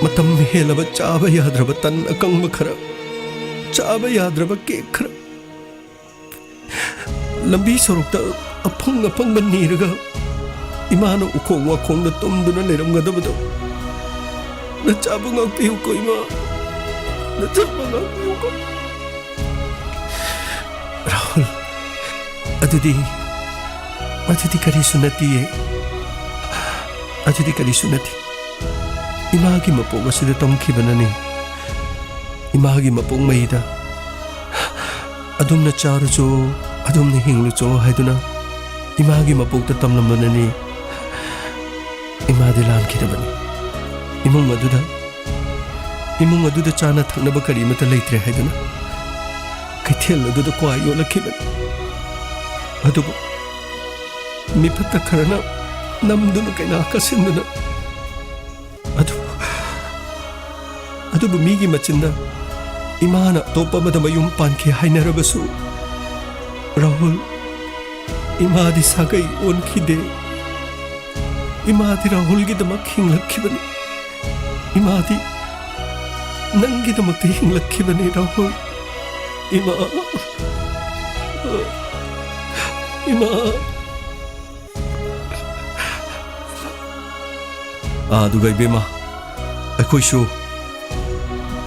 ꯃꯇꯝ ꯍꯦꯜꯂꯕ ꯆꯥꯕ ꯌꯥꯗ꯭ꯔꯕ ꯇꯟ ꯑꯀꯪꯕ ꯈꯔ, ꯆꯥꯕ ꯌꯥꯗ꯭ꯔꯕ ꯀꯦꯛ ꯈꯔ, ꯂꯝꯕꯤ ꯁꯣꯔꯣꯛꯇ ꯑꯐꯪ ꯑꯐꯪꯕ ꯅꯤꯔꯒ ꯏꯃꯥꯅ ꯎꯈꯣꯡ ꯋꯥꯈꯣꯡꯗ ꯇꯨꯝꯗꯨꯅ ꯂꯩꯔꯝꯒꯗꯕꯗꯣ ꯅꯆꯥꯕꯨ ꯉꯥꯛꯄꯤꯌꯨꯀꯣ, ꯏꯃꯥ꯫ ꯅꯆꯝꯕ ꯉꯥꯛꯄꯤꯌꯨꯀꯣ꯫ ꯔꯥꯍꯨꯜ, ꯑꯗꯨꯗꯤ, ꯑꯗꯨꯗꯤ ꯀꯔꯤꯁꯨ ꯅꯠꯇꯤꯌꯦ꯫ ꯑꯗꯨꯗꯤ ꯀꯔꯤꯁꯨ ꯅꯠꯇꯦ꯫ ꯏꯃꯥꯒꯤ ꯃꯄꯣꯛ ꯑꯁꯤꯗ ꯇꯝꯈꯤꯕꯅꯅꯤ꯫ ꯏꯃꯥꯒꯤ ꯃꯄꯣꯛ ꯃꯩꯗ "ꯑꯗꯨꯝꯅ ꯆꯥꯔꯨꯆꯣ, ꯑꯗꯨꯝꯅ ꯍꯤꯡꯂꯨꯆꯣ" ꯍꯥꯏꯗꯨꯅ ꯏꯃꯥꯒꯤ ꯃꯄꯣꯛꯇ ꯇꯝꯂꯝꯕꯅꯅꯤ꯫ ꯏꯃꯥꯗꯤ ꯂꯥꯟꯈꯤꯗꯕꯅꯤ꯫ ꯏꯃꯨꯡ ꯑꯗꯨꯗ, ꯏꯃꯨꯡ ꯑꯗꯨꯗ ꯆꯥꯅ ꯊꯛꯅꯕ ꯀꯔꯤꯃꯠꯇ ꯂꯩꯇ꯭ꯔꯦ ꯍꯥꯏꯗꯨꯅ ꯀꯩꯊꯦꯜ ꯑꯗꯨꯗ ꯀ꯭ꯋꯥ ꯌꯣꯜꯂꯛꯈꯤꯕꯅꯤ꯫ ꯑꯗꯨꯕꯨ ꯃꯤꯐꯠꯇ ꯈꯔꯅ ꯅꯝꯗꯨꯅ ꯀꯩꯅꯥ ꯀꯥꯁꯤꯟꯗꯨꯅ ꯑꯗꯨ, ꯑꯗꯨꯕꯨ ꯃꯤꯒꯤ ꯃꯆꯤꯟꯗ ꯏꯃꯥꯅ ꯑꯇꯣꯞꯄ ꯑꯃꯗ ꯃꯌꯨꯝ ꯄꯥꯟꯈꯤ ꯍꯥꯏꯅꯔꯕꯁꯨ, ꯔꯥꯍꯨꯜ, ꯏꯃꯥꯗꯤ ꯁꯥꯒꯩ ꯑꯣꯟꯈꯤꯗꯦ꯫ ꯏꯃꯥꯗꯤ ꯔꯥꯍꯨꯜꯒꯤꯗꯃꯛ ꯍꯤꯡꯂꯛꯈꯤꯕꯅꯤ꯫ ꯏꯃꯥꯗꯤ ꯅꯪꯒꯤꯗꯃꯛꯇ ꯍꯤꯡꯂꯛꯈꯤꯕꯅꯤ, ꯔꯥꯍꯨꯜ꯫ ꯏꯃꯥ, ꯏꯃꯥ꯫ ꯑꯥ, ꯑꯗꯨꯒ ꯏꯕꯦꯝꯃ, ꯑꯩꯈꯣꯏꯁꯨ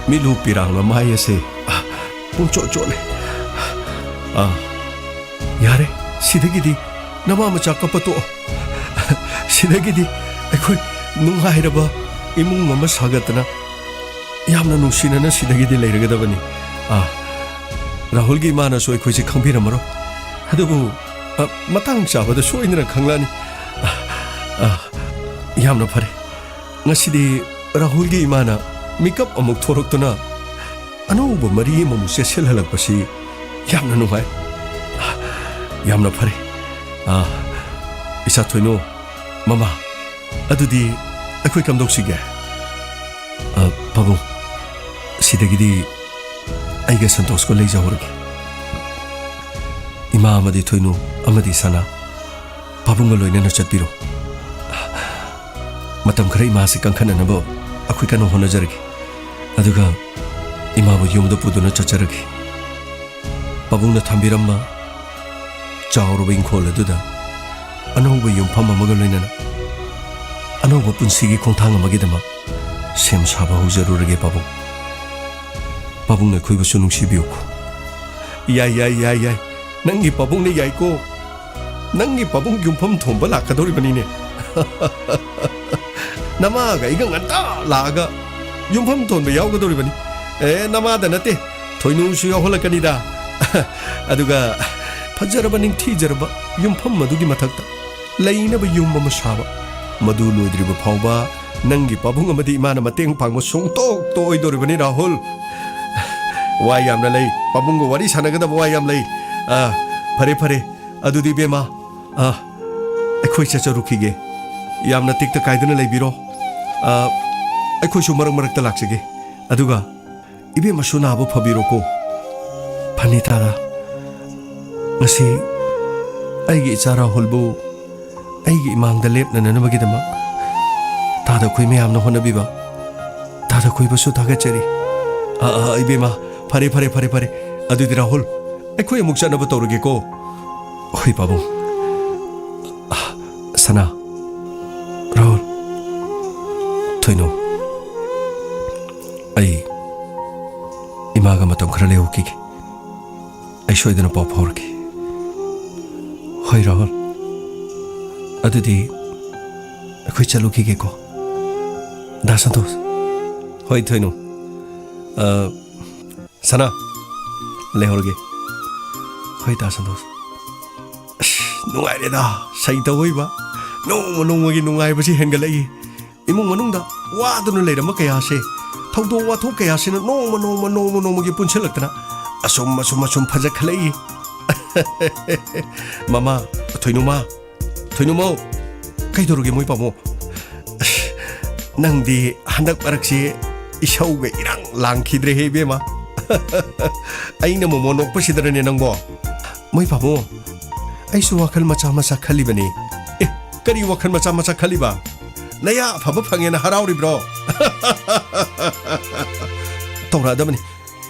ꯃꯤꯠꯂꯨ ꯄꯤꯔꯥꯡꯅ ꯃꯥꯏ ꯑꯁꯦ, ꯑꯥ, ꯄꯨꯡꯆꯣꯠ ꯆꯣꯠꯂꯦ꯫ ꯑꯥ, ꯌꯥꯔꯦ, ꯁꯤꯗꯒꯤꯗꯤ ꯅꯃꯥ ꯃꯆꯥ ꯀꯞꯄ ꯇꯣꯛꯑꯣ꯫ ꯁꯤꯗꯒꯤꯗꯤ ꯑꯩꯈꯣꯏ ꯅꯨꯡꯉꯥꯏꯔꯕ ꯏꯃꯨꯡ ꯑꯃ ꯁꯥꯒꯠꯇꯅ ꯌꯥꯝꯅ ꯅꯨꯡꯁꯤꯅꯅ ꯁꯤꯗꯒꯤꯗꯤ ꯂꯩꯔꯒꯗꯕꯅꯤ꯫ ꯑꯥ, ꯔꯥꯍꯨꯜꯒꯤ ꯏꯃꯥꯅꯁꯨ ꯑꯩꯈꯣꯏꯁꯦ ꯈꯪꯕꯤꯔꯝꯃꯔꯣꯏ꯫ ꯑꯗꯨꯕꯨ, ꯑ, ꯃꯇꯥꯡ ꯆꯥꯕꯗ ꯁꯣꯏꯗꯅ ꯈꯪꯂꯛꯑꯅꯤ꯫ ꯑ, ꯑ, ꯌꯥꯝꯅ ꯐꯔꯦ꯫ ꯉꯁꯤꯗꯤ ꯔꯥꯍꯨꯜꯒꯤ ꯏꯃꯥꯅ ꯃꯤꯀꯞ ꯑꯃꯨꯛ ꯊꯣꯔꯛꯇꯨꯅ ꯑꯅꯧꯕ ꯃꯔꯤ ꯑꯃꯃꯨꯛ ꯆꯦꯠꯁꯤꯜꯍꯜꯂꯛꯄꯁꯤ ꯌꯥꯝꯅ ꯅꯨꯡꯉꯥꯏ꯫ ꯌꯥꯝꯅ ꯐꯔꯦ꯫ ꯑ, ꯏꯆꯥ ꯊꯣꯏꯅꯨ, ꯃꯃꯥ, ꯑꯗꯨꯗꯤ ꯑꯩꯈꯣꯏ ꯀꯝꯗꯧꯁꯤꯒꯦ? ꯑ, ꯄꯥꯕꯨꯡ, ꯁꯤꯗꯒꯤꯗꯤ ꯑꯩꯒ ꯁꯟꯇꯣꯁꯀ ꯂꯩꯖꯍꯧꯔꯒꯦ꯫ ꯏꯃꯥ ꯑꯃꯗꯤ ꯊꯣꯏꯅꯨ ꯑꯃꯗꯤ ꯁꯅꯥ, ꯄꯥꯕꯨꯡꯒ ꯂꯣꯏꯅꯅ ꯆꯠꯄꯤꯔꯣ꯫ ꯃꯇꯝ ꯈꯔ ꯏꯃꯥꯁꯤ ꯀꯟꯈꯠꯅꯅꯕ ꯑꯩꯈꯣꯏ ꯀꯟꯅ ꯍꯣꯠꯅꯖꯔꯒꯦ꯫ ꯑꯗꯨꯒ ꯏꯃꯥꯕꯨ ꯌꯨꯝꯗ ꯄꯨꯗꯨꯅ ꯆꯠꯆꯔꯒꯦ꯫ ꯄꯥꯕꯨꯡꯅ ꯊꯝꯕꯤꯔꯝꯕ ꯆꯥꯎꯔꯕ ꯏꯪꯈꯣꯜ ꯑꯗꯨꯗ ꯑꯅꯧꯕ ꯌꯨꯝꯐꯝ ꯑꯃꯒ ꯂꯣꯏꯅꯅ ꯑꯅꯧꯕ ꯄꯨꯟꯁꯤꯒꯤ ꯈꯣꯡꯊꯥꯡ ꯑꯃꯒꯤꯗꯃꯛ ꯁꯦꯝ ꯁꯥꯕ ꯍꯧꯖꯔꯨꯔꯒꯦ, ꯄꯥꯕꯨꯡ꯫ ꯄꯥꯕꯨꯡꯅ ꯑꯩꯈꯣꯏꯕꯨꯁꯨ ꯅꯨꯡꯁꯤꯕꯤꯌꯨꯀꯣ꯫ ꯌꯥꯏ, ꯌꯥꯏ, ꯌꯥꯏ, ꯌꯥꯏ꯫ ꯅꯪꯒꯤ ꯄꯥꯕꯨꯡꯅ ꯌꯥꯏꯀꯣ꯫ ꯅꯪꯒꯤ ꯄꯥꯕꯨꯡ ꯌꯨꯝꯐꯝ ꯊꯣꯟꯕ ꯂꯥꯛꯀꯗꯧꯔꯤꯕꯅꯤꯅꯦ꯫ ꯅꯃꯥꯒ ꯑꯩꯒ ꯉꯟꯇꯥ ꯂꯥꯛꯑꯒ ꯌꯨꯝꯐꯝ ꯊꯣꯟꯕ ꯌꯥꯎꯒꯗꯧꯔꯤꯕꯅꯤ꯫ ꯑꯦ, ꯅꯃꯥꯗ ꯅꯠꯇꯦ, ꯊꯣꯏꯅꯨꯁꯨ ꯌꯥꯎꯍꯜꯂꯛꯀꯅꯤꯗ꯫ ꯑꯗꯨꯒ ꯐꯖꯔꯕ ꯅꯤꯡꯊꯤꯖꯔꯕ ꯌꯨꯝꯐꯝ ꯑꯗꯨꯒꯤ ꯃꯊꯛꯇ ꯂꯩꯅꯕ ꯌꯨꯝ ꯑꯃ ꯁꯥꯕ꯫ ꯃꯗꯨ ꯂꯣꯏꯗ꯭ꯔꯤꯕ ꯐꯥꯎꯕ ꯅꯪꯒꯤ ꯄꯥꯕꯨꯡ ꯑꯃꯗꯤ ꯏꯃꯥꯅ ꯃꯇꯦꯡ ꯄꯥꯡꯕ ꯁꯨꯡꯇꯣꯛ ꯇꯣꯛꯑꯣꯏꯗꯧꯔꯤꯕꯅꯤ, ꯔꯥꯍꯨꯜ꯫ ꯋꯥ ꯌꯥꯝꯅ ꯂꯩ, ꯄꯥꯕꯨꯡꯒ ꯋꯥꯔꯤ ꯁꯥꯟꯅꯒꯗꯕ ꯋꯥ ꯌꯥꯝ ꯂꯩ꯫ ꯑ, ꯐꯔꯦ, ꯐꯔꯦ, ꯑꯗꯨꯗꯤ ꯏꯕꯦꯝꯃ, ꯑ, ꯑꯩꯈꯣꯏ ꯆꯠꯆꯔꯨꯈꯤꯒꯦ꯫ ꯌꯥꯝꯅ ꯇꯦꯛꯇ ꯀꯥꯏꯗꯅ ꯂꯩꯕꯤꯔꯣ꯫ ꯑ, ꯑꯩꯈꯣꯏꯁꯨ ꯃꯔꯛ ꯃꯔꯛꯇ ꯂꯥꯛꯆꯒꯦ꯫ ꯑꯗꯨꯒ ꯏꯕꯦꯝꯃꯁꯨ ꯅꯥꯕ ꯐꯕꯤꯔꯣꯀꯣ꯫ ꯐꯅꯤ ꯇꯥꯗ꯫ ꯉꯁꯤ ꯑꯩꯒꯤ ꯏꯆꯥ ꯔꯥꯍꯨꯜꯕꯨ ꯑꯩꯒꯤ ꯏꯃꯥꯡꯗ ꯂꯦꯞꯅꯅꯅꯕꯒꯤꯗꯃꯛ ꯇꯥꯗ ꯈꯣꯏ ꯃꯌꯥꯝꯅ ꯍꯣꯠꯅꯕꯤꯕ ꯇꯥꯗ ꯈꯣꯏꯕꯨꯁꯨ ꯊꯥꯒꯠꯆꯔꯤ꯫ ꯑꯥ, ꯑꯥ, ꯏꯕꯦꯝꯃ, ꯐꯔꯦ, ꯐꯔꯦ, ꯐꯔꯦ, ꯐꯔꯦ꯫ ꯑꯗꯨꯗꯤ ꯔꯥꯍꯨꯜ, ꯑꯩꯈꯣꯏ ꯑꯃꯨꯛ ꯆꯠꯅꯕ ꯇꯧꯔꯒꯦꯀꯣ꯫ ꯍꯣꯏ, ꯄꯥꯕꯨꯡ꯫ ꯑꯥ, ꯁꯅꯥ, ꯔꯥꯍꯨꯜ, ꯊꯣꯏꯅꯨ, ꯑꯩ ꯏꯃꯥꯒ ꯃꯇꯝ ꯈꯔ ꯂꯩꯍꯧꯈꯤꯒꯦ꯫ ꯑꯩ ꯁꯣꯏꯗꯅ ꯄꯥꯎ ꯐꯥꯎꯔꯛꯀꯦ꯫ ꯍꯣꯏ, ꯔꯥꯍꯨꯜ꯫ ꯑꯗꯨꯗꯤ ꯑꯩꯈꯣꯏ ꯆꯠꯂꯨꯈꯤꯒꯦꯀꯣ꯫ ꯗꯥ ꯁꯟꯇꯣꯁ꯫ ꯍꯣꯏ, ꯊꯣꯏꯅꯨ꯫ ꯑ, ꯁꯅꯥ, ꯂꯩꯍꯧꯔꯒꯦ꯫ ꯍꯣꯏ, ꯗꯥ ꯁꯟꯇꯣꯁ꯫ ꯑꯁ, ꯅꯨꯡꯉꯥꯏꯔꯦꯗ, ꯁꯩꯇ ꯑꯣꯏꯕ꯫ ꯅꯣꯡꯃ ꯅꯣꯡꯃꯒꯤ ꯅꯨꯡꯉꯥꯏꯕꯁꯤ ꯍꯦꯟꯒꯠꯂꯛꯏ꯫ ꯏꯃꯨꯡ ꯃꯅꯨꯡꯗ ꯋꯥꯗꯨꯅ ꯂꯩꯔꯝꯕ ꯀꯌꯥꯁꯦ, ꯊꯧꯗꯣꯛ ꯋꯥꯊꯣꯛ ꯀꯌꯥꯁꯤꯅ ꯅꯣꯡꯃ, ꯅꯣꯡꯃ, ꯅꯣꯡꯃ, ꯅꯣꯡꯃꯒꯤ ꯄꯨꯟꯁꯤꯜꯂꯛꯇꯅ ꯑꯁꯨꯝ, ꯑꯁꯨꯝ, ꯑꯁꯨꯝ ꯐꯖꯈꯠꯂꯛꯏ꯫ ꯃꯃꯥ, ꯊꯣꯏꯅꯨꯃꯥ, ꯊꯣꯏꯅꯨꯃꯧ, ꯀꯩꯗꯧꯔꯒꯦ ꯃꯣꯏ ꯄꯥꯕꯨꯡ? ꯑꯁ, ꯅꯪꯗꯤ ꯍꯟꯗꯛ ꯃꯔꯛꯁꯤ ꯏꯁꯧꯒ ꯏꯔꯥꯡ ꯂꯥꯡꯈꯤꯗ꯭ꯔꯦꯍꯦ ꯏꯕꯦꯝꯃ꯫ ꯑꯩꯅ ꯃꯣꯃꯣ ꯅꯣꯛꯄꯁꯤꯗꯅꯅꯦ ꯅꯪꯕꯣ꯫ ꯃꯣꯏ ꯄꯥꯕꯨꯡ, ꯑꯩꯁꯨ ꯋꯥꯈꯜ ꯃꯆꯥ ꯃꯆꯥ ꯈꯜꯂꯤꯕꯅꯤ꯫ ꯑꯦ, ꯀꯔꯤ ꯋꯥꯈꯜ ꯃꯆꯥ ꯃꯆꯥ ꯈꯜꯂꯤꯕ? ꯅꯌꯥ ꯑꯐꯕ ꯐꯪꯉꯦꯅ ꯍꯔꯥꯎꯔꯤꯕ꯭ꯔꯣ? ꯇꯧꯔꯛꯑꯗꯕꯅꯤ꯫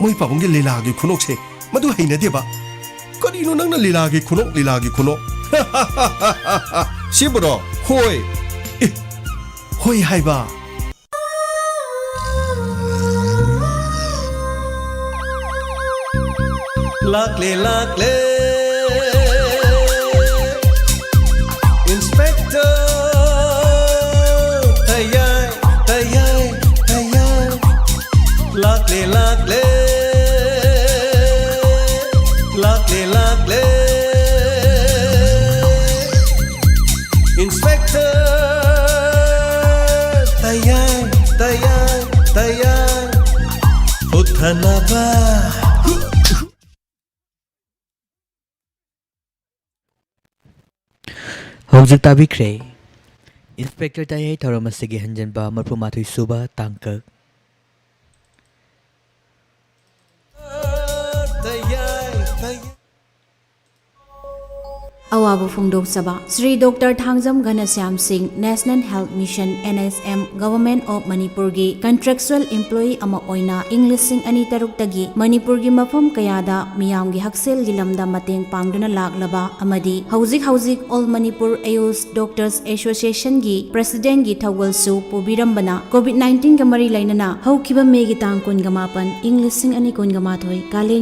ꯃꯣꯏ ꯄꯥꯕꯨꯡꯒꯤ ꯂꯤꯂꯥꯒꯤ ꯈꯨꯅꯣꯛꯁꯦ ꯃꯗꯨ ꯍꯩꯅꯗꯦꯕ꯫ ꯀꯔꯤꯅꯣ ꯅꯪꯅ ꯂꯤꯂꯥꯒꯤ ꯈꯨꯅꯣꯛ, ꯂꯤꯂꯥꯒꯤ ꯈꯨꯅꯣꯛ? ꯁꯤꯕꯨꯔꯣ? ꯍꯣꯏ꯫ ꯑꯦ, ꯍꯣꯏ ꯍꯥꯏꯕ꯫ ꯂꯥꯛꯂꯦ, ꯂꯥꯛꯂꯦ, Inspector ꯇꯌꯥꯏ, ꯇꯌꯥꯏ, ꯇꯌꯥꯏ꯫ ꯂꯥꯛꯂꯦ, ꯂꯥꯛꯂꯦ, ꯂꯥꯛꯂꯦ, ꯂꯥꯛꯂꯦ, Inspector ꯇꯌꯥꯏ, ꯇꯌꯥꯏ, ꯇꯌꯥꯏ꯫ ꯍꯨꯠꯊꯅꯕ꯫ ꯍꯧꯖꯤꯛ ꯇꯥꯕꯤꯈ꯭ꯔꯦ ꯏꯟꯁꯄꯦꯛꯇꯔ ꯇꯌꯥꯏ ꯊꯧꯔꯝ ꯑꯁꯤꯒꯤ ꯍꯟꯖꯟꯕ ꯃꯔꯐꯨ ꯃꯥꯊꯣꯏ ꯁꯨꯕ ꯇꯥꯡꯀꯛ꯫ ꯑꯋꯥꯕ ꯐꯣꯡꯗꯣꯛꯆꯕ꯫ ꯁ꯭ꯔꯤ ꯗꯣꯛꯇꯔ ꯊꯥꯡꯖꯝ ꯘꯅꯁ꯭ꯌꯥꯝ ꯁꯤꯡ, National Health Mission, N H M, Government of ꯃꯅꯤꯄꯨꯔꯒꯤ contractual employee ꯑꯃ ꯑꯣꯏꯅ ꯏꯪ ꯂꯤꯁꯤꯡ ꯑꯅꯤ ꯇꯔꯨꯛꯇꯒꯤ ꯃꯅꯤꯄꯨꯔꯒꯤ ꯃꯐꯝ ꯀꯌꯥꯗ ꯃꯤꯌꯥꯝꯒꯤ ꯍꯛꯁꯦꯜꯒꯤ ꯂꯝꯗ ꯃꯇꯦꯡ ꯄꯥꯡꯗꯨꯅ ꯂꯥꯛꯂꯕ ꯑꯃꯗꯤ ꯍꯧꯖꯤꯛ ꯍꯧꯖꯤꯛ All Manipur Ayush Doctors Association ꯒꯤ President ꯒꯤ ꯊꯧꯒꯜꯁꯨ ꯄꯨꯕꯤꯔꯝꯕꯅ, COVID nineteen ꯒ ꯃꯔꯤ ꯂꯩꯅꯅ ꯍꯧꯈꯤꯕ May ꯒꯤ ꯇꯥꯡ ꯀꯨꯟꯒ ꯃꯥꯄꯟ, ꯏꯪ ꯂꯤꯁꯤꯡ ꯑꯅꯤ ꯀꯨꯟꯒ ꯃꯥꯊꯣꯏ, ꯀꯥꯂꯦꯟ